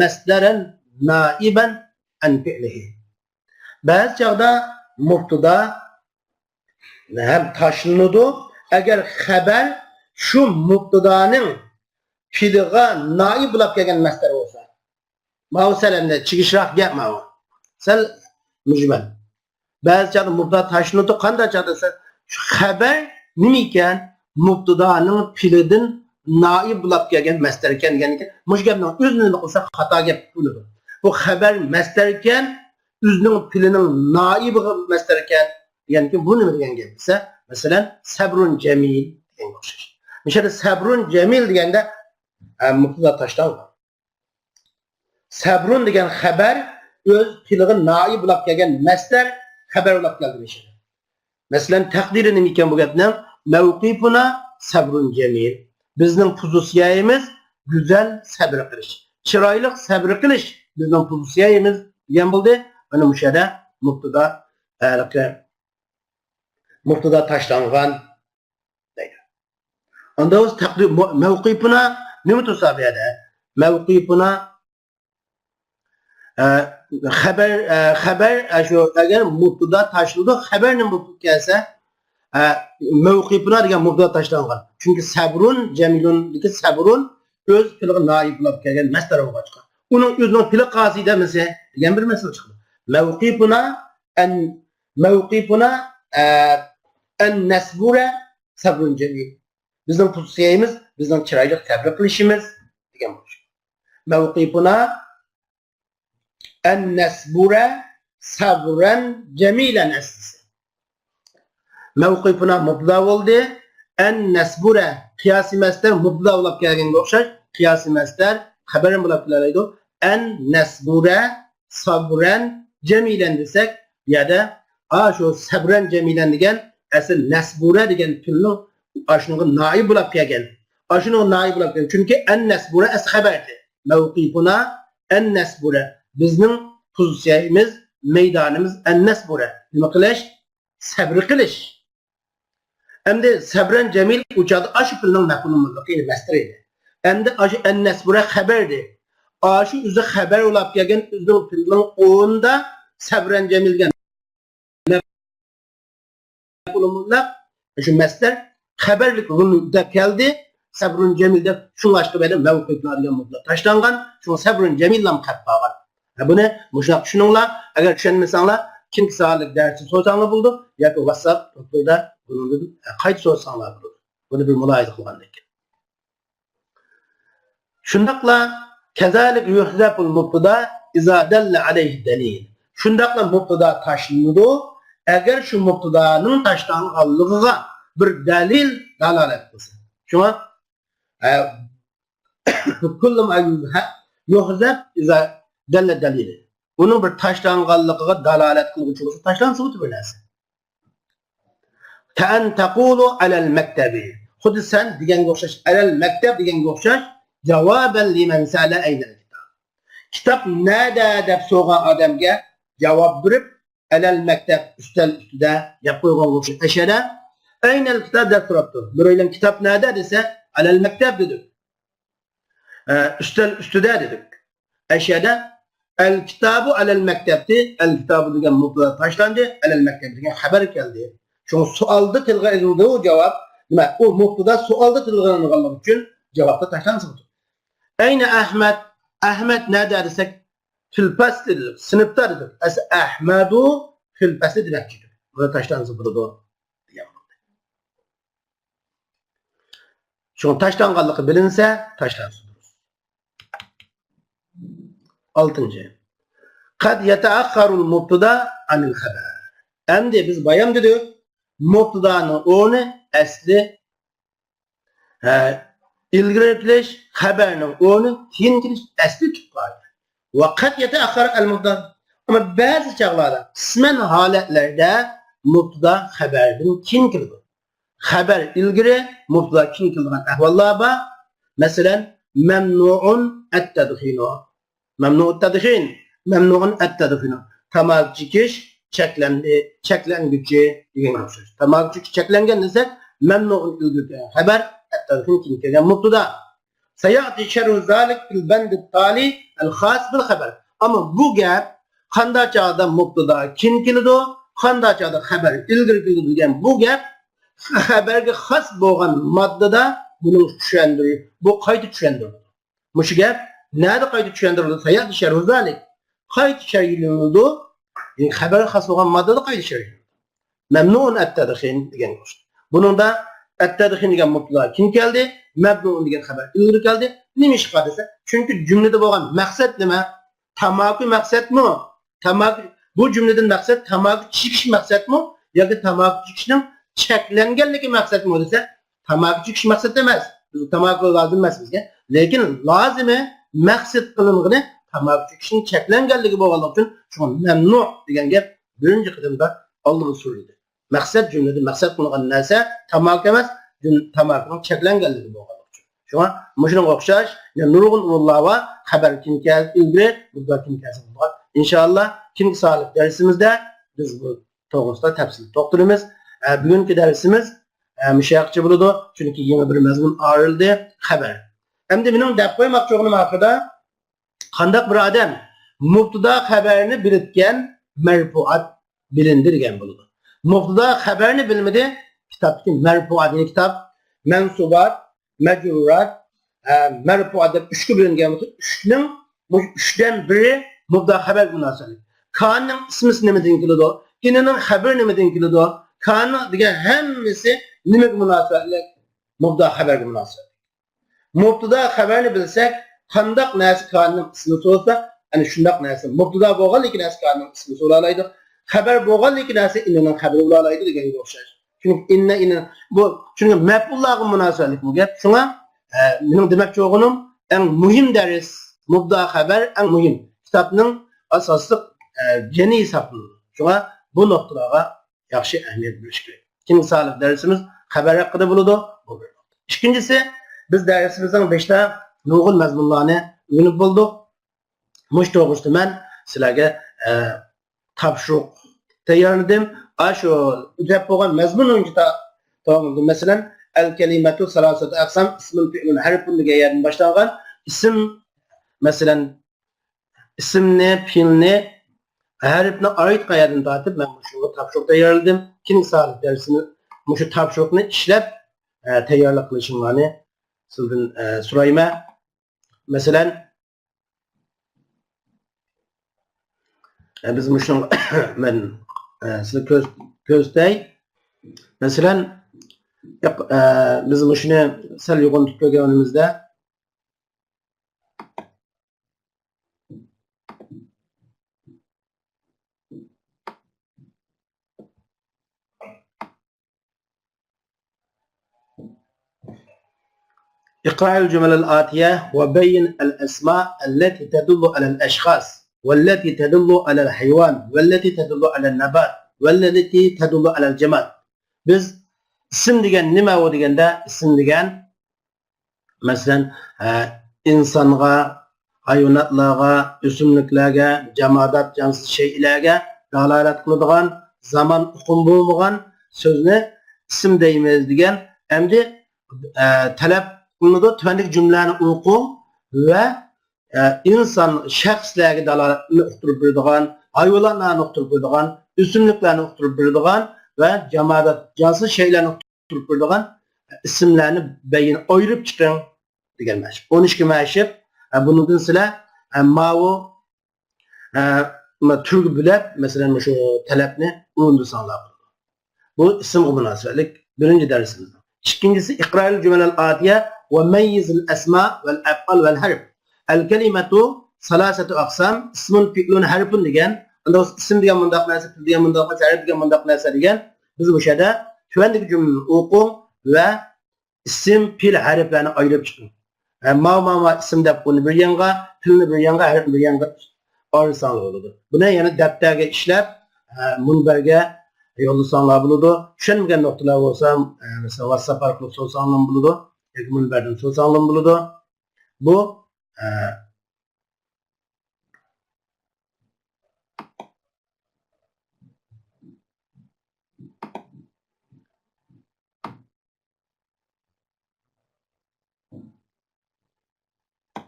مصدرا نائبا عن فعله. بەزى چاغدا مۇبتىدا ھەم تاشلىنىدۇ، ئەگەر خەبەر شۇ مۇبتىدانىڭ پېئلىغا نائىب بولاپ كەلگەن مەسدەر بولسا. ماۋۇ سەل ئەمدى چىگىشراق گەپ ماۋۇ. سەل مۈجمەل. بەزى چاغدا مۇبتىدا تاشلىنىدۇ. قانداق چاغدا دېسە، شۇ خەبەر نېمە ئىكەن؟ مۇبتىدانىڭ پېئلىدىن نائىب بولاپ كەلگەن مەسدەر ئىكەن دېگەن ئىكەن. مۇشۇ گەپنىڭ ئۆزىنى نېمە قىلسا خاتا گەپ بولىدۇ. بۇ خەبەر مەسدەر ئىكەن، ئۆزىنىڭ پېئلىنىڭ نائىبىغا مەسدەر ئىكەن دېگەن ئىكەن. بۇ نېمە دېگەن گەپ دېسە، مەسىلەن، سەبرۇن جەمىل دېگەنگە ئوخشاش. مۇشۇ يەردە سەبرۇن جەمىل دېگەندە، ئە، مۇبتىدا تاشلانغان. سەبرۇن دېگەن خەبەر ئۆز پېئلىغا نائىب بولاپ كەلگەن مەسدەر خەبەر بولاپ كەلدى مۇشۇ يەردە. مەسىلەن، تەقدىرى نېمە ئىكەن بۇ گەپنىڭ؟ مەۋقىپۇنا سەبرۇن جەمىل. بىزنىڭ پوزىتسىيەيىمىز گۈزەل سەبرى قىلىش. چىرايلىق سەبرى قىلىش بىزنىڭ پوزىتسىيەيىمىز دېگەن بولدى. مانا مۇشۇ يەردە مۇبتىدا، ھېلىقى مۇبتىدا تاشلانغان دەيدۇ. ئاندا بولسا تەقدىر، مەۋقىپۇنا نېمە تۇرسا بۇ يەردە؟ مەۋقىپۇنا، ئە، خەبەر، ئە، خەبەر، ئە، شۇ، ئەگەر مۇبتىدا تاشلىنىدۇ، خەبەر نېمە بولۇپ كەلسە، ئە، مەۋقىپۇنا دېگەن مۇبتىدا تاشلانغان. چۈنكى سەبرۇن جەمىلۇندىكى سەبرۇن ئۆز پېئلىغا نائىب بولاپ كەلگەن مەسدەر بولغاچقا، ئۇنىڭ ئۆزىنىڭ پېئلى قاسىي دېمىسە دېگەن بىر مەسىلە چىقىدۇ. مەۋقىپۇنا ئەن، مەۋقىپۇنا، ئە، ئەن نەسبۇرە سەبرۇن جەمىل. بىزنىڭ پوزىتسىيەيىمىز بىزنىڭ چىرايلىق سەبرى قىلىشىمىز دېگەن بولۇش. مەۋقىپۇنا ئەن نەسبۇرە سەبرەن جەمىلەن ئەسلىسى. مەۋقىپۇنا مۇبتىدا بولدى. ئەن نەسبۇرە قىياسىي مەسدەر مۇبتىدا بولاپ كەلگەنگە ئوخشاش، قىياسىي مەسدەر خەبەرمۇ بولاپ كېلەلەيدۇ. ئەن نەسبۇرە سەبرەن جەمىلەن دېسەك، بۇ يەردە ئاشۇ سەبرەن جەمىلەن دېگەن ئەسلى نەسبۇرە دېگەن پېئىلنىڭ ئاشۇنىڭغا نائىب بولاپ كەلگەن. ئاشۇنىڭغا نائىب بولاپ كەلگەن. چۈنكى ئەن نەسبۇرە ئەسلى خەبەردى. مەۋقىپۇنا ئەن نەسبۇرە. بىزنىڭ پوزىتسىيەمىز، مەيدانىمىز ئەن نەسبۇرە. نېمە قىلىش؟ سەبرى قىلىش. ئەمدى سەبرەن جەمىل ئۇ چاغدا ئاشۇ پېئىلنىڭ مەپئۇلى مۇتلەقى، يەنى مەسدىرى ئىدى. ئەمدى ئاشۇ ئەن نەسبۇرە خەبەردى. ئاشۇ ئۆزى خەبەر بولاپ كەلگەن ئۆزىنىڭ پېئىلىنىڭ ئورنىدا سەبرەن جەمىل دېگەن مەپئۇلى مۇتلەق، شۇ مەسدەر خەبەرلىك رۇندا كەلدى. سەبرۇن جەمىل دەپ، شۇڭلاشقا بەدە مەۋقۇپلا دېگەن مۇتلەق تاشلانغان. شۇڭا سەبرۇن جەمىللام قەپ قالغان. ھە، بۇنى مۇشۇنداق چۈشىنىڭلار. ئەگەر چۈشەنمىسەڭلار، كېيىنكى سائەتلىك دەرستە سورىساڭلار بولىدۇ ياكى ۋاتساپ توپلىرىدا بۇنىڭدىن، ھە، قايتا سورىساڭلار بولىدۇ. بۇنى بىر مۇلاھىزە قىلغاندەك. شۇنداقلا كەزالىك يۇھزەفۇل مۇبتىدا ئىزا دەللە ئەلەيھى دەلىل. شۇنداقلا مۇبتىدا تاشلىنىدۇ، ئەگەر شۇ مۇبتىدانىڭ تاشلانغانلىقىغا بىر دەلىل دالالەت قىلسا. شۇڭا، ئە، كۇللۇ ما يۇھزەف ئىزا دەللە دەلىل. ئۇنىڭ بىر تاشلانغانلىقىغا دالالەت قىلغۇچى بولسا، تاشلانسا بولدى بىر نەرسە. كەئەن تەقۇلۇ ئەلەل مەكتەبى. خۇددى سەن دېگەنگە ئوخشاش، ئەلەل مەكتەب دېگەنگە ئوخشاش، جاۋابەن لىمەن سەئەلە ئەينەل كىتاب. كىتاب نەدە دەپ سورىغان ئادەمگە جاۋاب بېرىپ، ئەلەل مەكتەب، ئۈستەل ئۈستىدە دەپ قويغانغا ئوخشاش. ئەشەدە ئەينەل كىتاب دەپ سوراپتۇ. بىرەيلەن كىتاب نەدە دېسە، ئەلەل مەكتەب دېدۇق. ئە، ئۈستەل ئۈستىدە دېدۇق. ئەشەدە ئەل كىتابۇ ئەلەل مەكتەبتى، ئەل كىتابۇ دېگەن مۇبتىدا تاشلاندى، ئەلەل مەكتەب دېگەن خەبەر كەلدى. شۇڭا سوئالدا تىلغا ئېلىندى بۇ جاۋاب. نېمە؟ ئۇ مۇبتىدا سوئالدا تىلغا ئېلىنغانلىقى ئۈچۈن جاۋابتا تاشلانسا بولىدۇ. ئەينە ئەھمەد؟ ئەھمەد نەدە دېسەك، فىل پەسلى دېدۇق، سىنىپتا دېدۇق. ئەسلى ئەھمەدۇ فىل پەسلى دېمەكچىدۇق. بۇنى تاشلانسا بولىدۇ دېگەن بولدى. شۇڭا تاشلانغانلىقى بىلىنسە، تاشلانسا دۇرۇس. ئالتىنچى. قەد يەتەئەخخەرۇل مۇبتىدا ئەنىل خەبەر. ئەمدى بىز بايام دېدۇق، مۇبتىدانىڭ ئورنى ئەسلى ھە، ئىلگىرى كېلىش خەبەرنىڭ ئورنى كېيىن كېلىش ئەسلى تۇتقان. ۋە قەد يەتەئەخخەر ئەل مۇبتەدا. ئەمما بەزى چاغلاردا، قىسمەن ھالەتلەردە مۇبتەدا خەبەردىن كېيىن كېلىدۇ. خەبەر ئىلگىرى، مۇبتەدا كېيىن كېلىدىغان ئەھۋاللار بار. مەسىلەن، مەمنۇئۇن ئەت-تەدخىنۇ. مەمنۇئۇت تەدخىن، مەمنۇئۇن ئەت-تەدخىنۇ. تاماكا چېكىش چەكلەندى، چەكلەنگۈچى دېگەنگە ئوخشاش. تاماكا چېكىش چەكلەنگەن دېسەك، مەمنۇئۇن ئىلگىرىكى خەبەر، ئەت-تەدخىن كېيىن كەلگەن مۇبتەدا. سەيەئتى شەرھۇ زالىك فىل بەندىت تالى ئەل خاس بىل خەبەر. ئەمما بۇ گەپ قانداق چاغدا مۇبتەدا كېيىن كېلىدۇ، قانداق چاغدا خەبەر ئىلگىرى كېلىدۇ دېگەن بۇ گەپ خەبەرگە خاس بولغان ماددىدا بۇنىڭ چۈشەندۈرۈش، بۇ قايتا چۈشەندۈرۈلىدۇ. مۇشۇ گەپ نەدە قايتا چۈشەندۈرۈلدى؟ سەيەئتى شەرھۇ زالىك. قايتا شەرھلىنىدۇ. يەنى خەبەرگە خاس بولغان ماددىدا قايتا شەرھلىنىدۇ. مەمنۇئۇن ئەت-تەدخىن دېگەن. بۇنىڭدا ئەت-تەدخىن دېگەن مۇبتەدا كېيىن كەلدى، مەمنۇئۇن دېگەن خەبەر ئىلگىرى كەلدى. نېمە ئىشقا دېسە، چۈنكى جۈملىدە بولغان مەقسەت نېمە؟ تاماكا مەقسەتمۇ؟ تاماكا، بۇ جۈملىدىن مەقسەت تاماكا چېكىش مەقسەتمۇ ياكى تاماكا چېكىشنىڭ چەكلەنگەنلىكى مەقسەتمۇ دېسە، تاماكا چېكىش مەقسەت ئەمەس. بىز تاماكا لازىم ئەمەس بىزگە. لېكىن لازىمى، مەقسەت قىلىنغىنى تاماكا چېكىشنىڭ چەكلەنگەنلىكى بولغانلىقى ئۈچۈن شۇڭا مەمنۇ دېگەن گەپ بىرىنچى قېتىمدا ئالدىغا سۈرۈلدى. مەقسەت جۈملىدە مەقسەت قىلىنغان نەرسە تاماكا ئەمەس، جۈم-، تاماكىنىڭ چەكلەنگەنلىكى بولغانلىقى ئۈچۈن. شۇڭا مۇشۇنىڭغا ئوخشاش يەنە نۇرغۇن ئورۇنلار بار. خەبەر كىم كەلسە ئىلگىرى، مۇبتەدا كىم كەلسە بولىدىغان. ئىنشائاللا كېيىنكى سانلىق دەرسىمىزدە بىز بۇ توغرىسىدا تەپسىلىي توختىلىمىز. ئە، بۈگۈنكى دەرسىمىز، ئە، مۇشۇ يەرگىچە بولىدۇ. چۈنكى يېڭى بىر مەزمۇن ئايرىلدى، خەبەر. ئەمدى مېنىڭ دەپ قويماقچى بولغىنىم ئاخىرىدا، قانداق بىر ئادەم مۇبتەدا خەبەرنى بىلىدىكەن، مەرپۇئات بىلىندى دېگەن بولىدۇ. مۇبتەدا خەبەرنى بىلمىدى، كىتابتىكى مەرپۇئات، يەنى كىتاب، مەنسۇبات، مەجرۇرات، ئە، مەرپۇئات دەپ ئۈچكە بۆلۈنگەن بولسا، ئۈچنىڭ، بۇ ئۈچتىن بىرى مۇبتەدا خەبەرگە مۇناسىۋەتلىك. كاننىڭ ئىسمىسى نېمىدىن كېلىدۇ؟ ئىننىڭ خەبىرى نېمىدىن كېلىدۇ؟ كاننىڭ دېگەن ھەممىسى نېمىگە مۇناسىۋەتلىك؟ مۇبتەدا خەبەرگە مۇناسىۋەتلىك. مۇبتەدا خەبەرنى بىلسەك، قانداق نەرسە كاننىڭ ئىسمى بولسا، ئەنە شۇنداق نەرسە مۇبتەدا بولغانلىكى نەرسە كاننىڭ ئىسمى بولالايدۇ. خەبەر بولغانلىكى نەرسە ئىننىنىڭ خەبىرى بولالايدۇ دېگەنگە ئوخشاش. چۈنكى ئىننە، ئىننە، بۇ، چۈنكى مەپئۇللارغا مۇناسىۋەتلىك بۇ گەپ. شۇڭا، ئە، مېنىڭ دېمەكچى بولغىنىم، ئەڭ مۇھىم دەرس، مۇبتەدا خەبەر ئەڭ مۇھىم. كىتابنىڭ ئاساسلىق، ئە، جېنى ھېسابلىنىدۇ. شۇڭا بۇ نۇقتىلارغا ياخشى ئەھمىيەت بېرىش كېرەك. كېيىنكى سانلىق دەرسىمىز خەۋەر ھەققىدە بولىدۇ. بۇ بىر نۇقتا. ئىككىنچىسى، بىز دەرسىمىزنىڭ بېشىدا نۇرغۇن مەزمۇنلارنى ئۆگىنىپ بولدۇق. مۇشۇ توغرىسىدا مەن سىلەرگە، ئە، تاپشۇرۇق تەييارلىدىم. ئاشۇ ئۆتەپ بولغان مەزمۇن بويىچە تا-، داۋام قىلدىم. مەسىلەن، ئەل كەلىمەتۇ سالاسەتۇ ئەقسام، ئىسمۇن، فېئلۇن، ھەرپۇن دېگەن يەردىن باشلانغان ئىسىم، مەسىلەن، ئىسىمنى، پېئىلنى، ھەرپنى ئايرىيدىغان يەردىن تارتىپ مەن مۇشۇ تاپشۇرۇق تەييارلىدىم. كېيىنكى سانلىق دەرسىمىز مۇشۇ تاپشۇرۇقنى ئىشلەپ، ئە، تەييارلىق قىلىشىڭلارنى سىزدىن، ئە، سورايمەن. مەسىلەن، ئە، بىز مۇشۇنىڭ مەن، ئە، سىزگە كۆز-، كۆرسىتەي. مەسىلەن، ئە، بىز مۇشۇنى سەل يوغىنىتىپ كۆرگەنىمىزدە، اقرأ الجمل الآتية وبين الأسماء التي تدل على الأشخاص والتي تدل على الحيوان والتي تدل على النبات والتي تدل على الجماد. بىز ئىسىم دېگەن نېمە ئۇ دېگەندە، ئىسىم دېگەن، مەسىلەن، ئە، ئىنسانغا، ھايۋاناتلارغا، ئۆسۈملۈكلەرگە، جامادات، جانسىز شەيئىلەرگە دالالەت قىلىدىغان، زامان ئۇقۇمى بولمىغان سۆزنى ئىسىم دەيمىز دېگەن. ئەمدى، ئە، تەلەپ قىلىنىدۇ، تۆۋەندىكى جۈملىلەرنى ئوقۇڭ ۋە، ئە، ئىنسان شەخسلەرگە دالالەتنى ئۇقتۇرۇپ بېرىدىغان، ھايۋانلارنى ئۇقتۇرۇپ بېرىدىغان، ئۆسۈملۈكلەرنى ئۇقتۇرۇپ بېرىدىغان ۋە جامادات، جانسىز شەيئىلەرنى ئۇقتۇرۇپ بېرىدىغان ئىسىملەرنى بەيىن ئايرىپ چىقىڭ دېگەن مەشىق. ئون ئىككى مەشىق. ئە، بۇنىڭدىن سىلەر، ئە، ماۋۇ، ئە، ما-، تۈرگە بۆلۈپ، مەسىلەن، مۇشۇ تەلەپنى ئورۇندىساڭلار بولىدۇ. بۇ ئىسىمغا مۇناسىۋەتلىك بىرىنچى دەرسىمىز. ئىككىنچىسى، اقرأ الجمل الآتية وميز الأسماء والأفعال والحرف. الكلمة ثلاثة أقسام، اسم، فعل، حرف دېگەن. ئەمدى ئىسىم دېگەن مۇنداق نەرسە، پېئىل دېگەن مۇنداق نەرسە، ھەرپ دېگەن مۇنداق نەرسە دېگەن. بىز مۇشۇ يەردە تۆۋەندىكى جۈملىنى ئوقۇڭ ۋە ئىسىم، پېئىل، ھەرپلەرنى ئايرىپ چىقىڭ. ھە، ماۋۇ، ماۋۇ، ماۋۇ ئىسىم دەپ ئۇنى بىر يانغا، پېئىلنى بىر يانغا، ھەرپنى بىر يانغا ئايرىساڭلار بولىدۇ. بۇنى يەنە دەپتەرگە ئىشلەپ، ھە، مۇنبەرگە يوللىساڭلار بولىدۇ. چۈشەنمىگەن نۇقتىلار بولسا، ھە، مەسىلەن، ۋاتساپ ئارقىلىق سورىساڭلارمۇ بولىدۇ ياكى مۇنبەردىن سورىساڭلارمۇ بولىدۇ. بۇ، ھە،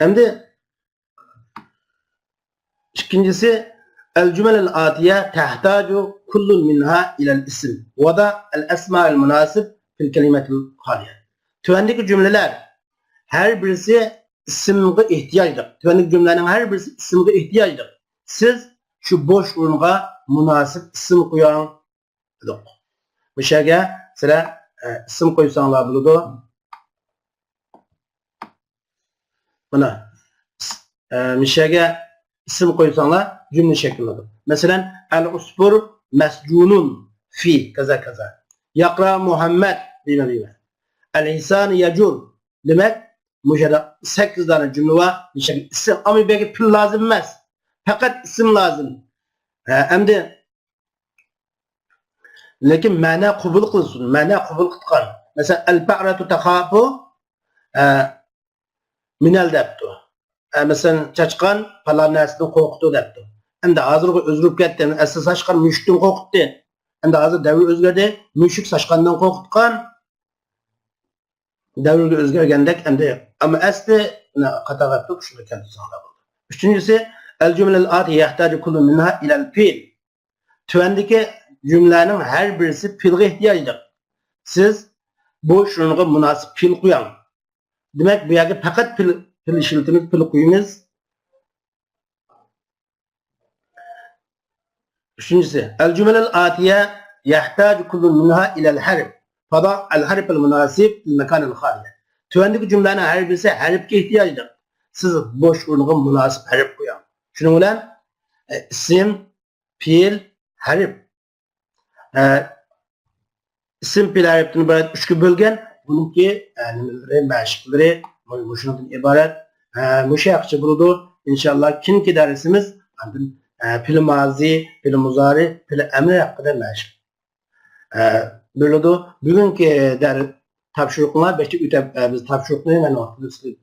ئەمدى ئىككىنچىسى، الجمل الآتية تحتاج كل منها إلى الاسم، وضع الاسم المناسب في الكلمة الخالية. تۆۋەندىكى جۈملىلەر ھەر بىرسى ئىسىمغا ئېھتىياجلىق. تۆۋەندىكى جۈملىلەرنىڭ ھەر بىرسى ئىسىمغا ئېھتىياجلىق. سىز شۇ بوش ئورۇنغا مۇناسىپ ئىسىم قويۇڭ دېدۇق. مۇشۇ يەرگە سىلەر، ئە، ئىسىم قويساڭلار بولىدۇ. مانا، ئە، مۇشۇ يەرگە ئىسىم قويساڭلار جۈملە شەكىللىنىدۇ. مەسىلەن، العصفور مسجون في كذا كذا. يقرأ محمد بما بما. الحصان يجر. دېمەك، مۇشۇ يەردە سەككىز دانە جۈملە بار. مۇشۇ يەردە ئىسىم، ئەمما بۇ يەرگە پېئىل لازىم ئەمەس. پەقەت ئىسىم لازىم. ھە، ئەمدى لېكىن مەنە قوبۇل قىلسۇن، مەنە قوبۇل قىلغان. مەسىلەن، الفأرة تخاف، ئە، من ال دەپتۇ. ئە، مەسىلەن، چاشقان پالان نەرسىدىن قورقىدۇ دەپتۇ. ئەمدى ھازىرغا ئۆزگىرىپ كەتتى. ئەسلى چاشقان مۈشۈكتىن قورقۇتتى. ئەمدى ھازىر دەۋر ئۆزگەردى. مۈشۈك چاشقاندىن قورقۇتقان. دەۋرگە ئۆزگەرگەندەك ئەمدى. ئەمما ئەسلى قاتارغا تۇرۇپ شۇنى كەلتۈرسەڭلار بولىدۇ. ئۈچىنچىسى، الجمل الآتية يحتاج كل منها إلى الفعل. تۆۋەندىكى جۈملىلەرنىڭ ھەر بىرسى پېئىلغا ئېھتىياجلىق. سىز بوش ئورۇنغا مۇناسىپ پېئىل قويۇڭ. دېمەك، بۇ يەرگە پەقەت پېئىل، پېئىل ئىشلىتىمىز، پېئىل قويىمىز. ئۈچىنچىسى، الجمل الآتية يحتاج كل منها إلى الحرف، فضع الحرف المناسب في المكان الخالي. تۆۋەندىكى جۈملىلەرنىڭ ھەر بىرسى ھەرپكە ئېھتىياجلىق. سىز بوش ئورۇنغا مۇناسىپ ھەرپ قويۇڭ. شۇنىڭ بىلەن، ئە، ئىسىم، پېئىل، ھەرپ. ئە، ئىسىم پېئىل ھەرپتىن ئىبارەت ئۈچكە بۆلگەن. بۇنىڭكى، ئە، نېمىلىرى، مەشىقلىرى مۇ-، مۇشۇنىڭدىن ئىبارەت. ئە، مۇشۇ ھەققىچە بولىدۇ. ئىنشاللا كېيىنكى دەرسىمىز ئاندىن، ئە، پېئىل مازى، پېئىل مۇزارى، پېئىل ئەمرى ھەققىدە مەشىق، ئە، بېرىلىدۇ. بۈگۈنكى دەر-، تاپشۇرۇقنى بەشتە ئۆتەپ، ئە، بىز تاپشۇرۇقنى مەن ۋاقتىدا سىزگە،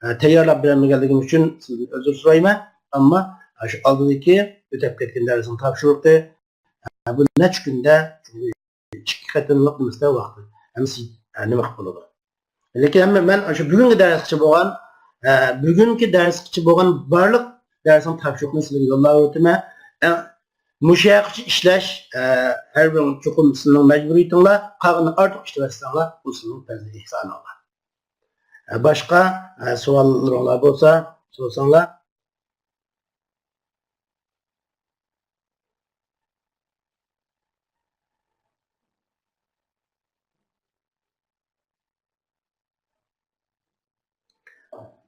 ئە، تەييارلاپ بېرەلمىگەنلىكىم ئۈچۈن سىزدىن ئۆزۈر سورايمەن. ئەمما، ئە، شۇ ئالدىدىكى ئۆتەپ كەتكەن دەرسنىڭ تاپشۇرۇقى، ئە، بۇ نەچچە كۈندە ئىككى قېتىملىق نېمىسىدە ۋاقتى ھەممىسى، ئە، نېمە قىلىپ بولىدۇ. لېكىن ھەممە مەن شۇ بۈگۈنكى دەرسكىچە بولغان، ئە، بۈگۈنكى دەرسكىچە بولغان بارلىق دەرسنىڭ تاپشۇرۇقىنى سىلەرگە يوللاپ ئۆتىمەن. ئە، مۇشۇ ھەققىچە ئىشلەش، ئە، ھەر بىر چوقۇم سىلەرنىڭ مەجبۇرىيىتىڭلار، قالغىنىنى ئارتۇق ئىشلىۋەتسەڭلار، ئۇ سىلەرنىڭ پەزلى ئېھسانىڭلار. ئە، باشقا، ئە، سوئاللىرىڭلار بولسا سورىساڭلار.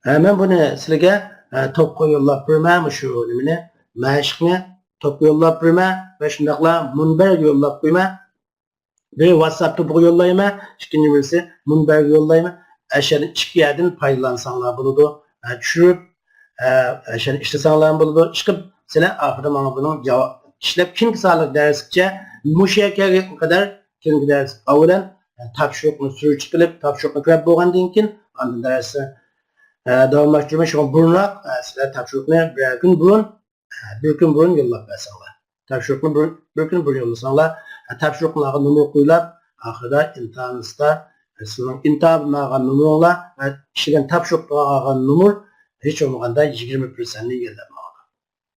ھە، مەن بۇنى سىلىگە، ھە، توپقا يوللاپ بېرىمەن، مۇشۇ نېمىنى، مەشىقنى توپقا يوللاپ بېرىمەن ۋە شۇنداقلا مۇنبەرگە يوللاپ قويىمەن. بىرى ۋاتساپ توپىغا يوللايمەن، ئىككىنچى بىرسى مۇنبەرگە يوللايمەن. ئەشەدە ئىككى يەردىن پايدىلانساڭلار بولىدۇ. ھە، چۈشۈرۈپ، ھە، ئەشەدە ئىشلىسەڭلار بولىدۇ. ئىشقىلىپ سىلەر ئاخىرىدا ماڭا بۇنىڭ جاۋاب ئىشلەپ كېيىنكى سانلىق دەرسكىچە مۇشۇ يەرگە قەدەر كېيىنكى دەرس ئاۋۋالەن، ھە، تاپشۇرۇقنى سۈرۈشتە قىلىپ، تاپشۇرۇقنى كۆرۈپ بولغاندىن كېيىن ئاندىن دەرسنى، ھە، داۋاملاشتۇرىمەن. شۇڭا بۇرۇنراق، ھە، سىلەر تاپشۇرۇقنى بىرەر كۈن بۇرۇن بىر كۈن بۇرۇن يوللاپ بەرسەڭلار. تاپشۇرۇقنى بىر، بىر كۈن بۇرۇن يوللىساڭلار، تاپشۇرۇقلارغا نومۇر قويۇلۇپ، ئاخىرىدا ئىمتىھان ئىستا، سىزنىڭ ئىمتىھان بىلەن ئالغان نومۇرۇڭلار ۋە ئىشلىگەن تاپشۇرۇقلارغا ئالغان نومۇر ھېچ بولمىغاندا يىگىرمە پىرسەنتنى ئىگىلەپ